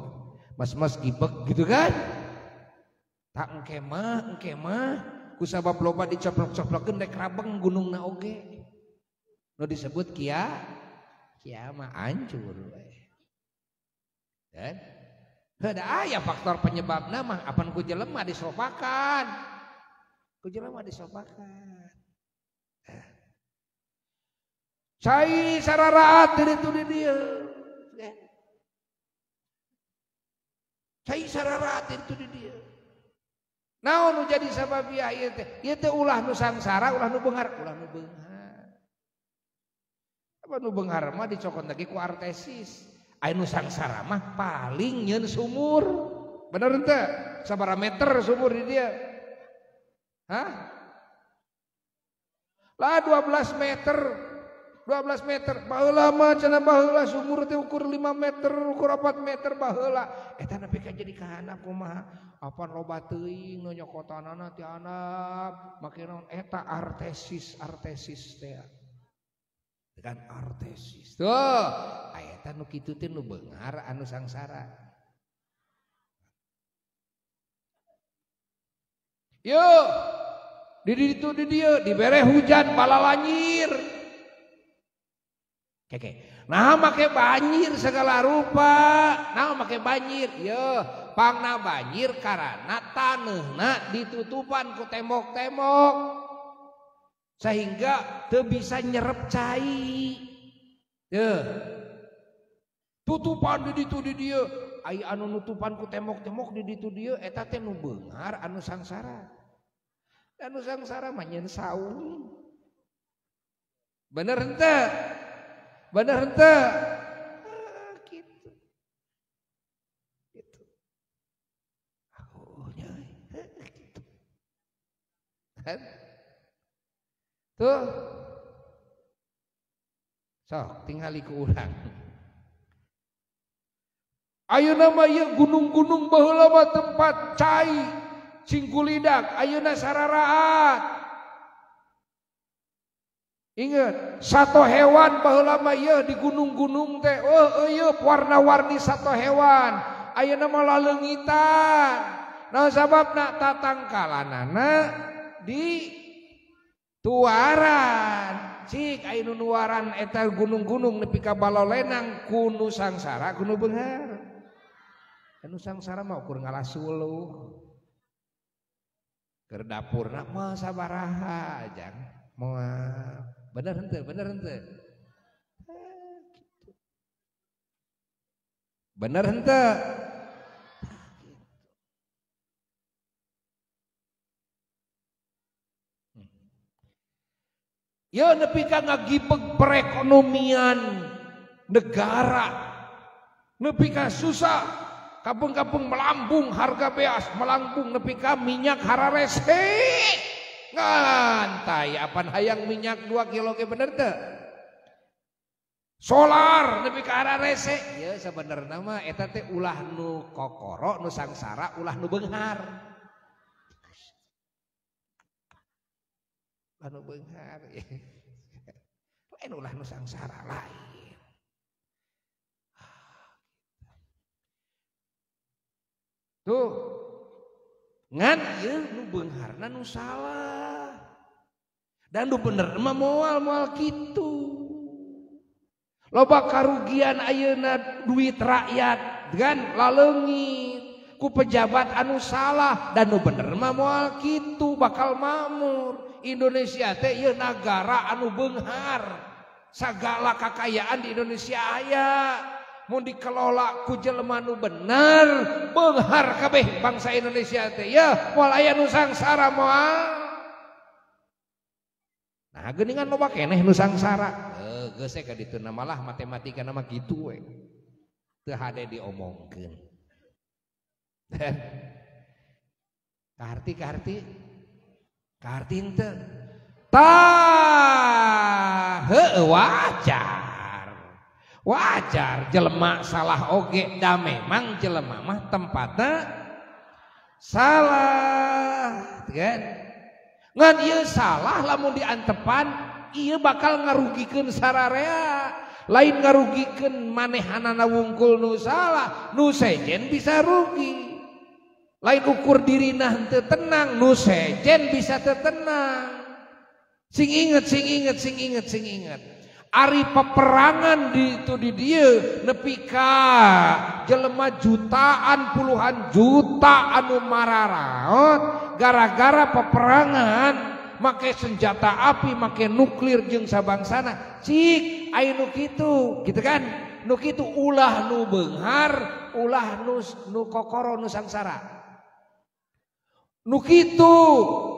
S1: Mes-mes gibeg gitu kan? Tak engke mah kusabab loba dicoplok-coplokeun rek rabeng gunungna oge. Nu disebut kiamah hancur we. Dan heuh da aya faktor penyebabna mah apan ku jelema disopakan. Ku jelema disopakan. Cai sararaat di ditu di dieu. Cai sararaat di ditu di dieu. Naon nu jadi sabab ieu teh? Ieu teh ulah nu sangsara, ulah nu beunghar, ulah nu beunghar. Apa nu beunghar mah dicokot lagi ku artesis. Aya nu sangsara mah paling nyeun sumur. Bener henteu? Sabaraha meter sumur di dieu? Hah? Lah 12 meter. 12 meter. Baheula mah cenah baheula sumur teh ukur 5 meter, ukur 4 meter baheula. Eta nepi ka jadi kahandap kumaha? Apan loba teuing nu nyokotanana ti handap, make naon eta artesis, artesis teh. Kan artesis. Tuh, eta nu kitu teh nu beunghar anu sangsara. Yuk. Di ditu di dieu dibere hujan balalanyir. Keke. Nah make banjir segala rupa, nah make banjir, ye pangna banjir karena taneuhna ditutupan ku tembok-tembok sehingga teu bisa nyerep cai. Ye. Tutupan di ditu di dieu, ai anu nutupan ku tembok-tembok di ditu dieu eta teh nu beunghar anu sangsara. Anu sangsara mah nyeun saung. Bener henteu? Bener henteu? Gitu. Gitu. Oh, nya gitu. Kan? Tuh. Sok tingali ku urang. Ayeuna mah ieu gunung-gunung baheula mah tempat cai cingkulidak ayeuna sararaat. Ingat, satu hewan baheula mah ieu di gunung-gunung teh, oh ieu warna-warni satu hewan. Ayeuna mah laleungitan. Nah sababna tatangkalanana di tuaran. Cik aya nu nuaran eta gunung-gunung nepi ka balolenang ku nu sangsara ku nu beunghar. Anu sangsara mah ukur ngalasuluh. Keur dapurna mah sabaraha jang. Moal. Bener henteu, bener henteu. Gitu. Bener henteu. Ya nepi ka ngagipeg perekonomian negara. Nepi ka susah, kampung-kampung melambung harga beas, melambung nepi ka minyak hararese. Ngantai apan hayang minyak 2 kilo ge bener teu? Solar nepi ka hararese. Ya sebenarnya mah eta teh ulah nu kokoro, nu sangsara, ulah nu beunghar. Anu beunghar. Lain ulah nu sangsara lain. Tuh. Ngan ieu nu beungharna nu salah. Dan nu bener mah moal kitu. Loba karugian ayeuna duit rakyat kan laleungit ku pejabat anu salah dan nu bener mah moal kitu bakal makmur. Indonesia teh ieu nagara anu beunghar. Sagala kakayaan di Indonesia aya. Mun dikelola ku jelema nu bener, beunghar kabeh bangsa Indonesia teh. Ya, moal aya nu sangsara moal. Nah, geuningan loba keneh nu sangsara. Geus ka ditu malah matematika mah kitu we. Teu hade diomongkeun. Kaharti kaharti kaharti henteu. Tah, heueuh wajar. Wajar jelema salah oge da memang jelema mah tempatna salah, kan? Ngan ieu salah lamun diantepan ieu bakal ngarugikeun sararea. Lain ngarugikeun manehanana wungkul nu salah, nu sejen bisa rugi. Lain ukur dirina henteu tenang, nu sejen bisa teu tenang. Sing inget, sing inget, sing inget, sing inget. Ari peperangan di itu di dieu nepi ka jelema jutaan puluhan juta anu mararaot gara-gara peperangan make senjata api, make nuklir jeung sabangsana. Cik aya nu kitu, gitu kan? Nu kitu ulah nu beunghar, ulah nu kokoro nu sangsara. Nu kitu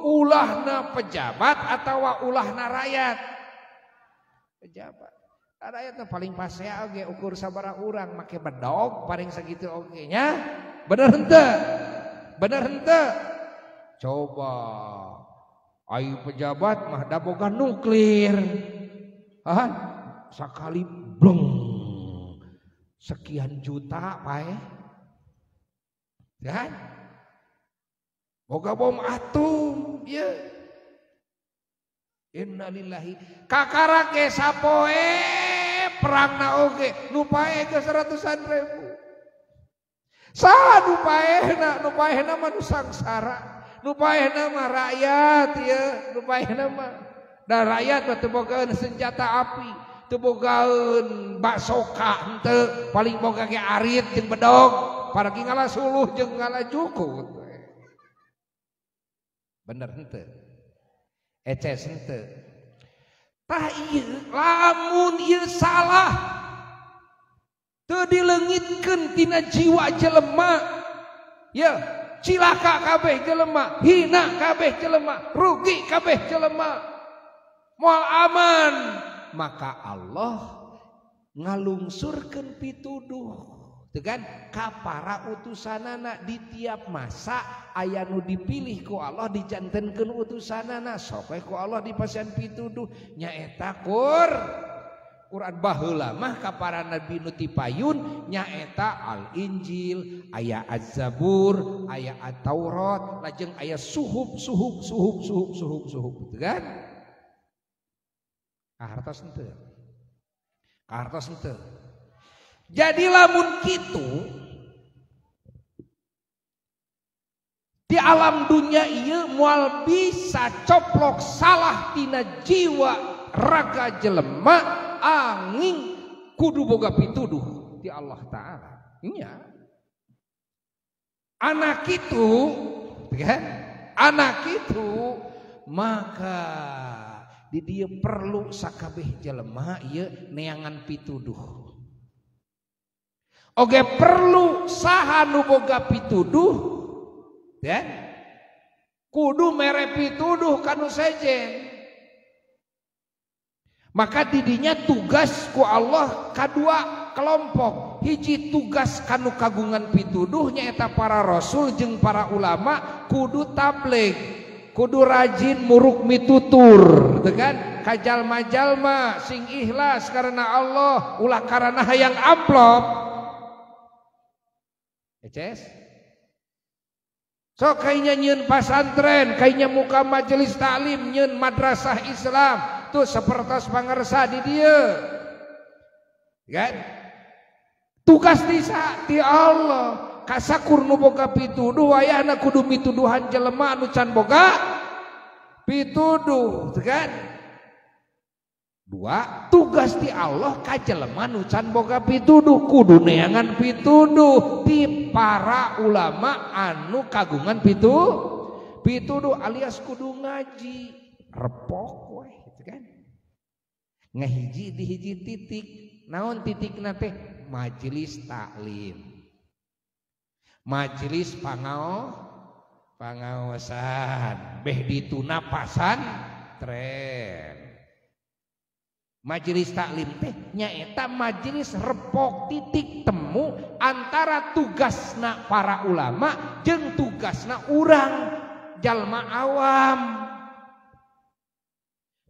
S1: ulahna pejabat atawa ulahna rakyat. Pejabat. Rakyatna paling pasea oge ukur sabaraha urang make bedog paling sakitu oge nya. Bener henteu? Bener henteu? Coba ai pejabat mah da boga nuklir. Hah? Sakali bleng sekian juta pae. Kan? Boga bom atom ieu. Innalillahi kakara ge sapoe perangna oge nu pae geus ratusan ribu. Saha nu paehna? Nu paehna mah nu sangsara. Nu paehna mah rakyat ieu, nu paehna mah. Da rakyat mah teu bogaeun senjata api, teu bogaeun basoka henteu, paling boga ge arit jeung bedog, paragi ngala suluh jeung ngala jukut. Bener henteu? Eces henteu? Tah ieu lamun ieu salah teu dileungitkeun tina jiwa jelema, ya cilaka kabeh jelema, hina kabeh jelema, rugi kabeh jelema, moal aman. Maka Allah ngalungsurkeun pituduh teu kan ka para utusanana di tiap masa aya nu dipilih ku Allah dijantenkeun utusanana, sok we ku Allah dipasihan pituduh nyaeta Quran. Baheula mah ka para nabi nu tipayun nyaeta Al-Injil, aya Az-Zabur, aya At-Taurat, lajeng aya suhub suhub suhub suhub suhub suhub teu kan? Kahartos henteu? Kahartos henteu? Jadi lamun kitu di alam dunia ieu moal bisa coplok salah tina jiwa raga jelema angin kudu boga pituduh di Allah Ta'ala. Nya. Anak itu, kan? Anak itu maka di dia perlu sakabeh jelema ieu neangan pituduh. Oge perlu saha nu boga pituduh, ya? Kudu mere pituduh kanu sejen. Maka didinya tugas ku Allah kadua kelompok. Hiji tugas kanu kagungan pituduh nyaeta para rasul jeung para ulama kudu tabligh, kudu rajin muruk mitutur, teu kan? Ka jalma-jalma sing ikhlas karena Allah, ulah karena hayang amplop. Eces. So kayaknya nyieun pasantren, kayaknya muka majelis taklim, nyieun madrasah Islam, tuh sepertos pangersa di dieu. Kan? Tugas di Allah, kasakur nu boga pituduh wayahna kudu mituduhan jelema anu can boga pituduh, kan? Dua, tugas di Allah ka jelema nu can boga pituduh kudu neangan pituduh ti para ulama anu kagungan pituduh alias kudu ngaji repok weh gitu kan. Ngahiji di hiji titik, naon titikna teh majelis taklim, majelis pangaosan, beh dituna pasantren. Majelis taklim teh nyaeta majelis repok titik temu antara tugasna para ulama jeung tugasna urang jalma awam.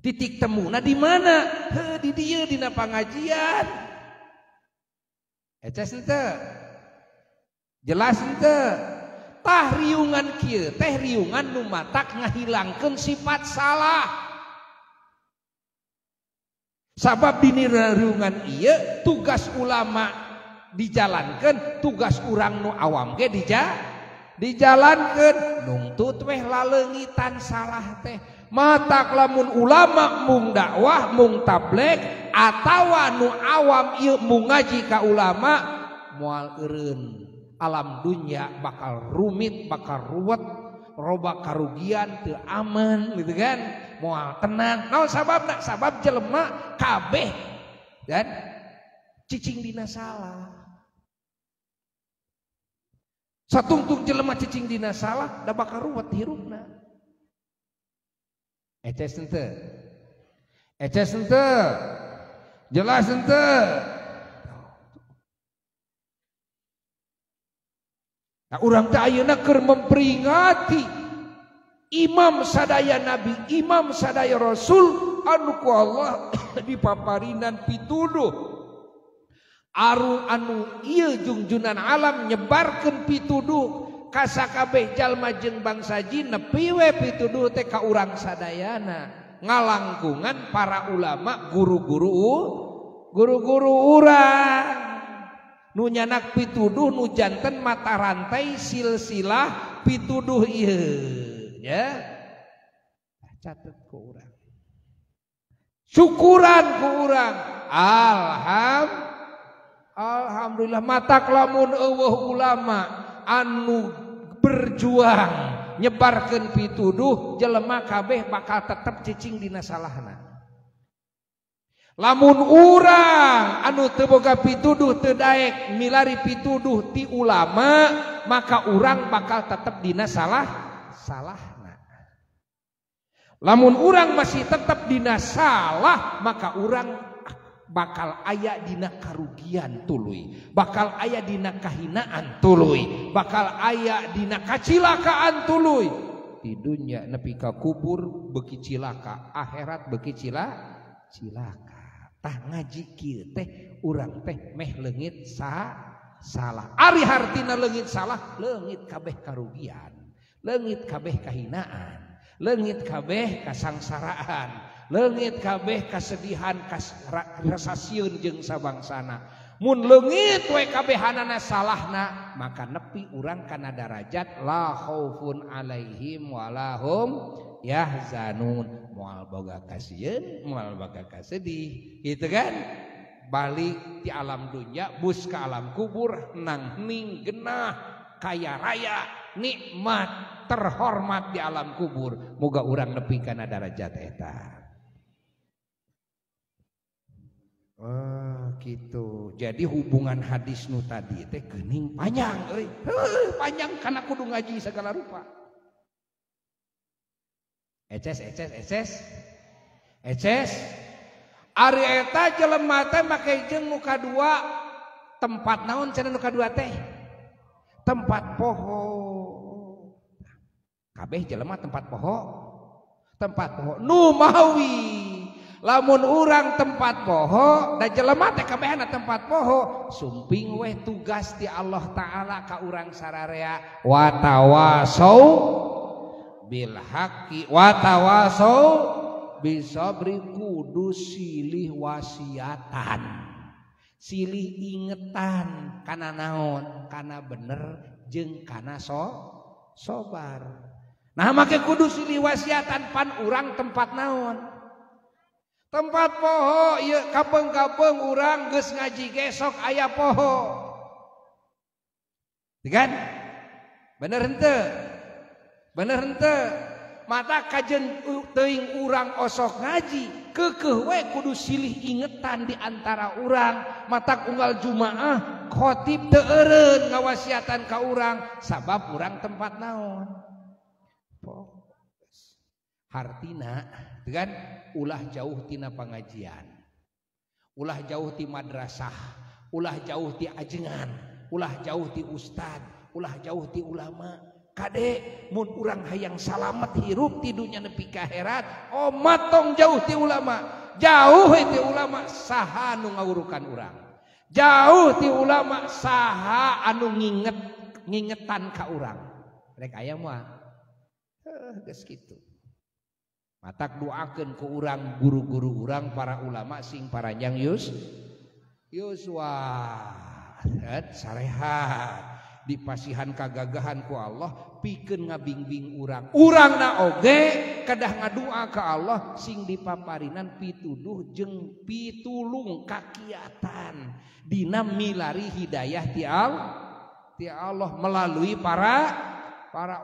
S1: Titik temuna di mana? Heuh di dieu dina pangajian. Eces henteu? Jelas henteu? Tah riungan kieu teh riungan nu matak ngahilangkeun sifat salah. Sabab dina riungan ieu tugas ulama dijalankeun, tugas urang nu awam ge dijalankeun. Nungtut weh laleungitan salah teh. Matak lamun ulama mung dakwah mung tabligh atawa nu awam ieu mung ngaji ka ulama moal eureun. Alam dunya bakal rumit, bakal ruwet, roba karugian teu aman gitu kan, moal tenang. Naon sababna? Sabab jelema kabeh dan cicing dina salah. Satungtung jelema cicing dina salah da bakal ruwet hirupna. Eces henteu? Eces henteu? Jelas henteu? Nah, urang teh ayeuna keur memperingati imam sadaya nabi, imam sadaya rasul anu ku Allah dipaparinan pituduh. Aru anu ieu jungjunan alam nyebarkeun pituduh ka sakabeh jalma jeung bangsa jin nepi we pituduh teh ka urang sadayana, ngalangkungan para ulama, guru-guru urang nu nyanak pituduh nu janten mata rantai silsilah pituduh ieu. ya. Catet ku urang. Syukuran ku urang. Alhamdulillah matak lamun eueuh ulama anu berjuang nyebarkeun pituduh jelema kabeh bakal tetep cicing dina salahna. Lamun urang anu teu boga pituduh teu daek milari pituduh ti ulama, maka urang bakal tetep dina salahna. Lamun urang masih tetep dina salah, maka urang bakal aya dina karugian tuluy, bakal aya dina kahinaan tuluy, bakal aya dina kacilakaan tuluy. Di dunya nepi ka kubur beuki cilaka, akhirat beuki cilaka. Tah ngaji kieu teh urang teh meh leungit salah. Ari hartina leungit salah, leungit kabeh karugian, leungit kabeh kahinaan, leungit kabeh kasangsaraan, leungit kabeh kasedihan, kasasieun jeung sabangsana. Mun leungit we kabehanana salahna, maka nepi urang kana darajat la khaufun alaihim walahum yahzanun. Moal boga kasieun, moal boga kasedih, gitu kan? Balik di alam dunia, bus ke alam kubur, nang ning genah, kaya raya, nikmat, terhormat di alam kubur. Moga urang nepi kana darajat eta. Oh, gitu. Jadi hubungan hadis nu tadi teh geuning panjang euy. Heuh, panjang kana kudu ngaji segala rupa. Eces eces eces. Eces. Ari eta jelema teh make jeung nu kadua tempat naon cenah nu kadua teh? Tempat poho. Kabeh jelema tempat poho. Tempat poho nu mawi. Lamun urang tempat poho da jelema teh kabehana tempat poho, sumping weh tugas ti Allah Ta'ala ka urang sararea wa tawasau bil haqqi wa tawasau bisabri, kudu silih wasiatan, silih ingetan kana naon, kana bener jeung kana sobar. Nah make kudu silih wasiatan pan urang tempat naon? Tempat poho ieu kapeung-kapeung urang geus ngaji gesok aya poho. Kan? Bener henteu? Bener henteu? Mata kajen teuing urang osok ngaji, keukeuh we kudu silih ingetan di antara urang. Matak unggal Jumaah khotib teu eureun ngawasiatan ka urang sabab urang tempat naon? Poho. Hartina kan ulah jauh tina pengajian, ulah jauh ti madrasah, ulah jauh ti ajengan, ulah jauh ti ustad, ulah jauh ti ulama. Kade mun urang hayang salamet hirup ti dunya nepi ka akhirat, omat tong jauh ti ulama. Jauh ti ulama saha anu ngawurukan urang. Jauh ti ulama saha anu ngingetan ka urang. Rek aya moal. Heuh geus kitu. Matak doakeun ku urang guru-guru urang para ulama sing paranjang yuswa sarehat dipasihan kagagahan ku Allah pikeun ngabingbing urang. Urangna oge kedah ngadua ka Allah sing dipaparinan pituduh jeung pitulung kakiatan dina milari hidayah ti Allah melalui para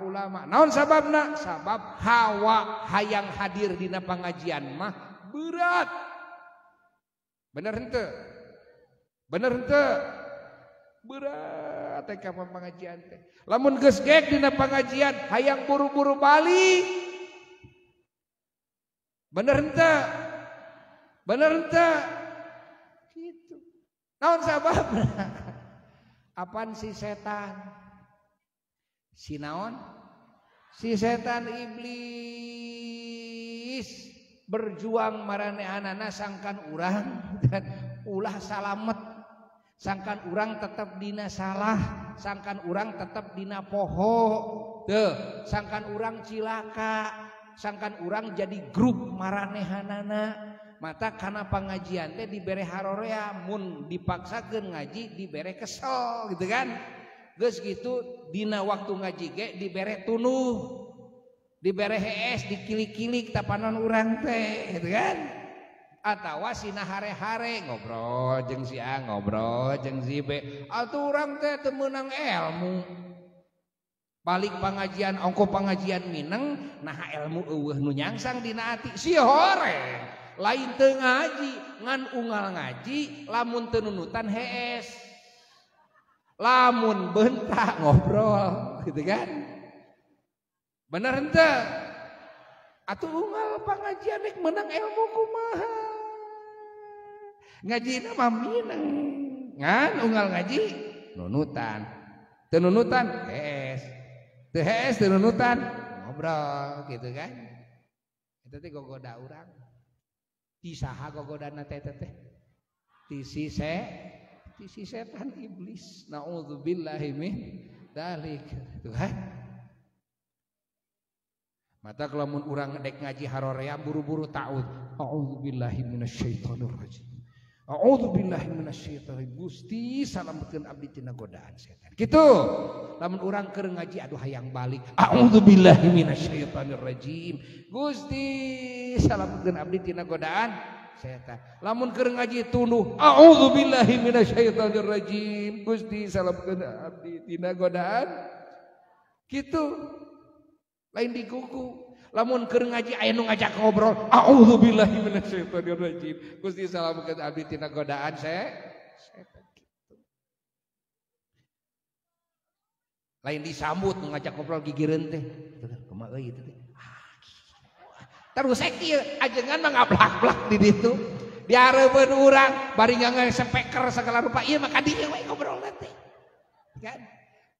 S1: ulama. Naon sababna? Sabab hawa hayang hadir dina pengajian mah berat. Bener henteu? Bener henteu? Berat teh ka pengajian teh. Lamun geus gek dina pengajian hayang buru-buru balik. Bener henteu? Bener henteu? Kitu. Naon sababna? Apaan si setan? Si naon? Si setan iblis berjuang maranehanana sangkan urang dan ulah salamet, sangkan urang tetap dina salah, sangkan urang tetap dina poho, teu, sangkan urang cilaka, sangkan urang jadi grup maranehanana. Mata kana pengajian teh dibere harorea, mun dipaksakeun ngaji dibere kesel gitu kan. Geus gitu dina waktu ngaji ge dibere tunuh. Dibere hees dikilik-kilik tapanon urang teh gitu kan. Atawa sina hare-hare ngobrol jeung si A ngobrol jeung si B. Atuh urang teh teu meunang ilmu. Balik pengajian ongko pengajian mineng nah ilmu eueuh nu nyangsang dina ati si hore. Lain teu ngaji ngan unggal ngaji lamun teu nunutan hees. Lamun bentak ngobrol gitu kan. Bener henteu? Atuh unggal pengajian rek menang ilmu kumaha? Ngajina mah mineng. Ngan unggal ngaji nunutan. Teu nunutan hees. Teu hees teu nunutan ngobrol gitu kan. Eta teh gogoda urang. Ti saha gogodana teh teh? Ti si setan iblis. Nauzubillahi min dzalik. Tuh kan. Mata lamun urang dek ngaji haroream buru-buru ta'ud. A'udzubillahi minasyaitonir rajim. A'udzubillahi minasyaitonir Gusti salametkeun abdi tina godaan setan. Kitu. Lamun urang keur ngaji aduh hayang balik. A'udzubillahi minasyaitonir rajim. Gusti salametkeun abdi tina godaan setan. Lamun keur ngaji tunduh. A'udzubillahi minasyaitonir rajim. Gusti salametkeun abdi tina godaan. Kitu. Lain di kuku. Lamun keur ngaji aya nu ngajak ngobrol, a'udzubillahi minasyaitonir rajim. Gusti salametkeun abdi tina godaan setan kitu. Lain disambut nu ngajak ngobrol gigireun teh. Kumaha euy itu teh? Terus kieu ajengan mah ngablak-blak di ditu. Diareupeun urang bari ngange speaker segala rupa ieu mah ka dieu we ngobrol teh. Kan?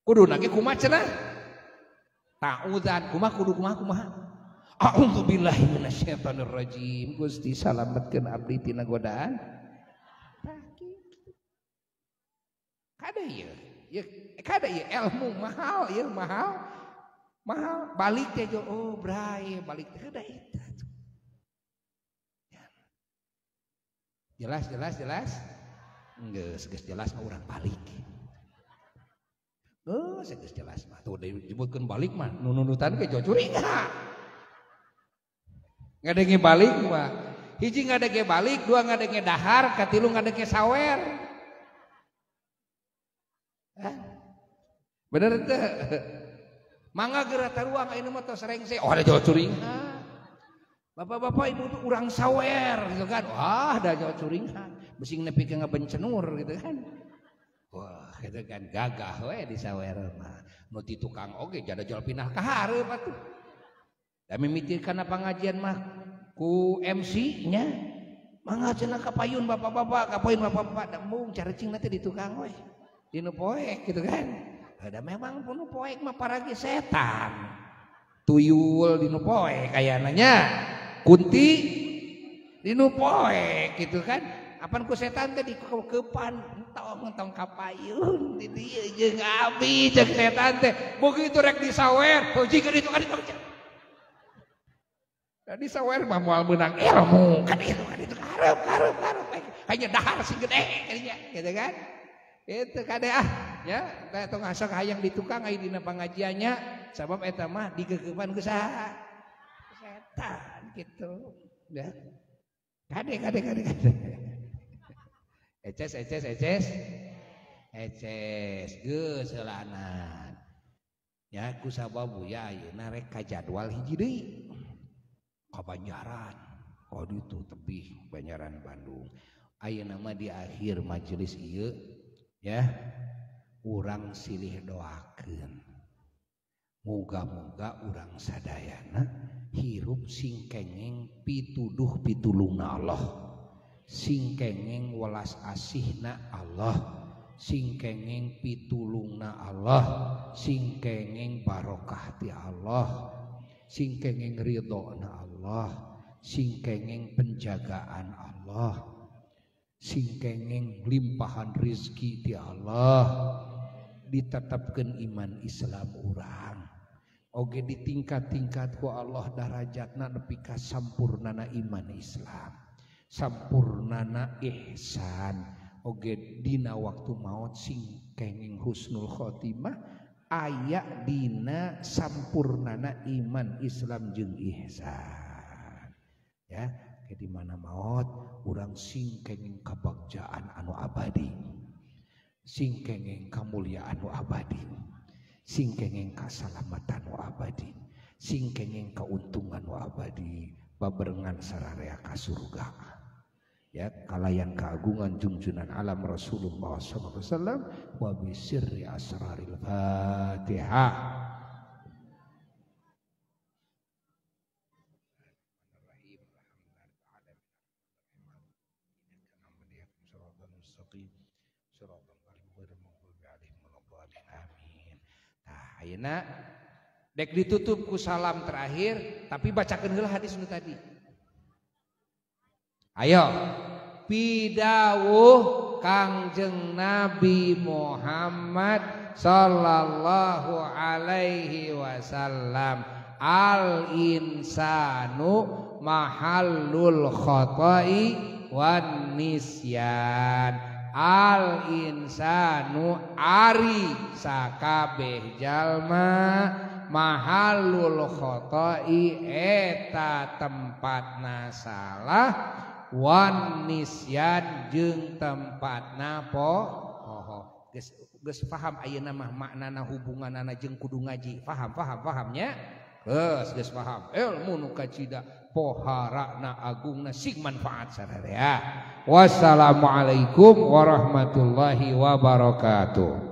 S1: Kuduna ge kumaha cenah? Ta'udzan kumaha kudu kumaha kumaha. A'udzubillahi minasyaitonir rajim. Gusti salametkeun abdi tina godaan. Tah kitu. Kada ieu. Ieu kada ieu ilmu mahal ieu mahal. Mahal balik teh oh bray balik teh kada eta. Jelas jelas jelas. Geus geus jelas mah urang balik. Oh, geus jelas mah tuh disebutkeun balik mah nununutan ge jocuringa. Ngadenge balik mah. Hiji ngadenge balik, dua ngadenge dahar, katilu ngadenge sawer. Hah? Bener teu? Mangga geura taruang ayeuna mah tos rengse. Oh, ada jocuringa. Bapak-bapak ibu tuh urang sawer gitu kan. Wah, ada jocuringa. Besing nepi ka ngabencenur gitu kan. Wah, gitu kan gagah we di sawer mah. Nu ti tukang oge jada jual pindah ka hareup atuh. Da mimiti kana pangajian mah ku MC nya. Mangga cenah ka payun bapak-bapak, ka payun bapak-bapak da mung carecing teh di tukang we. Di nu poek gitu kan. Da memang nu poek mah paragi setan. Tuyul di nu poek ayana nya. Kunti di nu poek gitu kan. Apan ku setan teh dikepan entong entong kapayun di dieu jeung abi jeung setan teh begitu rek disawer heuji ka ditu ka ditu. Da disawer mah moal meunang ilmu ka ditu ka ditu hareup hareup hareup hanya dahar sing gede kadinya gitu kan. Itu kade ah nya teh tong asok hayang di tukang aya dina pangajiannya sabab eta mah dikekepan ku saha setan gitu ya. Kade kade kade kade. Eces eces eces eces geus heulaanan ya ku sabab ya ayeuna rek ka jadwal hiji deui ka Banjaran ka ditu tebih Banjaran Bandung ayeuna mah di akhir majelis ieu ya urang silih doakeun muga-muga urang sadayana hirup sing kenging pituduh pitulungna Allah, sing kenging welas asihna Allah, sing kenging pitulungna Allah, sing kenging barokah ti Allah, sing kenging ridhona Allah, sing kenging penjagaan Allah, sing kenging limpahan rizki ti Allah, ditetapkeun iman Islam urang. Oge ditingkat-tingkat ku Allah darajatna nepi ka sampurnana iman Islam, sampurnana ihsan. Oge dina waktu maut sing kenging husnul khotimah, Aya dina sampurnana iman Islam jeung ihsan. Ya, ke di mana maot urang sing kenging kabagjaan anu abadi. Sing kenging kamulyaan anu abadi. Sing kenging kasalamatan anu abadi. Sing kenging kauntungan anu abadi babarengan sararea ka surga. Ya, kalayan keagungan junjunan alam Rasulullah sallallahu alaihi wasallam wa bi sirri asraril Fatihah. Tah ayeuna dek ditutup ku salam terakhir tapi bacakeun heula hadis nu tadi. Ayo pidawuh Kangjeng Nabi Muhammad sallallahu alaihi wasallam, al insanu mahallul khata'i wan nisyan. Al insanu ari sakabeh jalma mahallul khata'i eta tempatna salah wan nisyan jeung tempatna poho. Geus paham ayeuna mah maknana hubunganana jeung kudu ngaji. Paham paham pahamnya? Geus paham. Ilmu nu kacida poharana agungna sing manfaat sararea. Wassalamualaikum warahmatullahi wabarakatuh.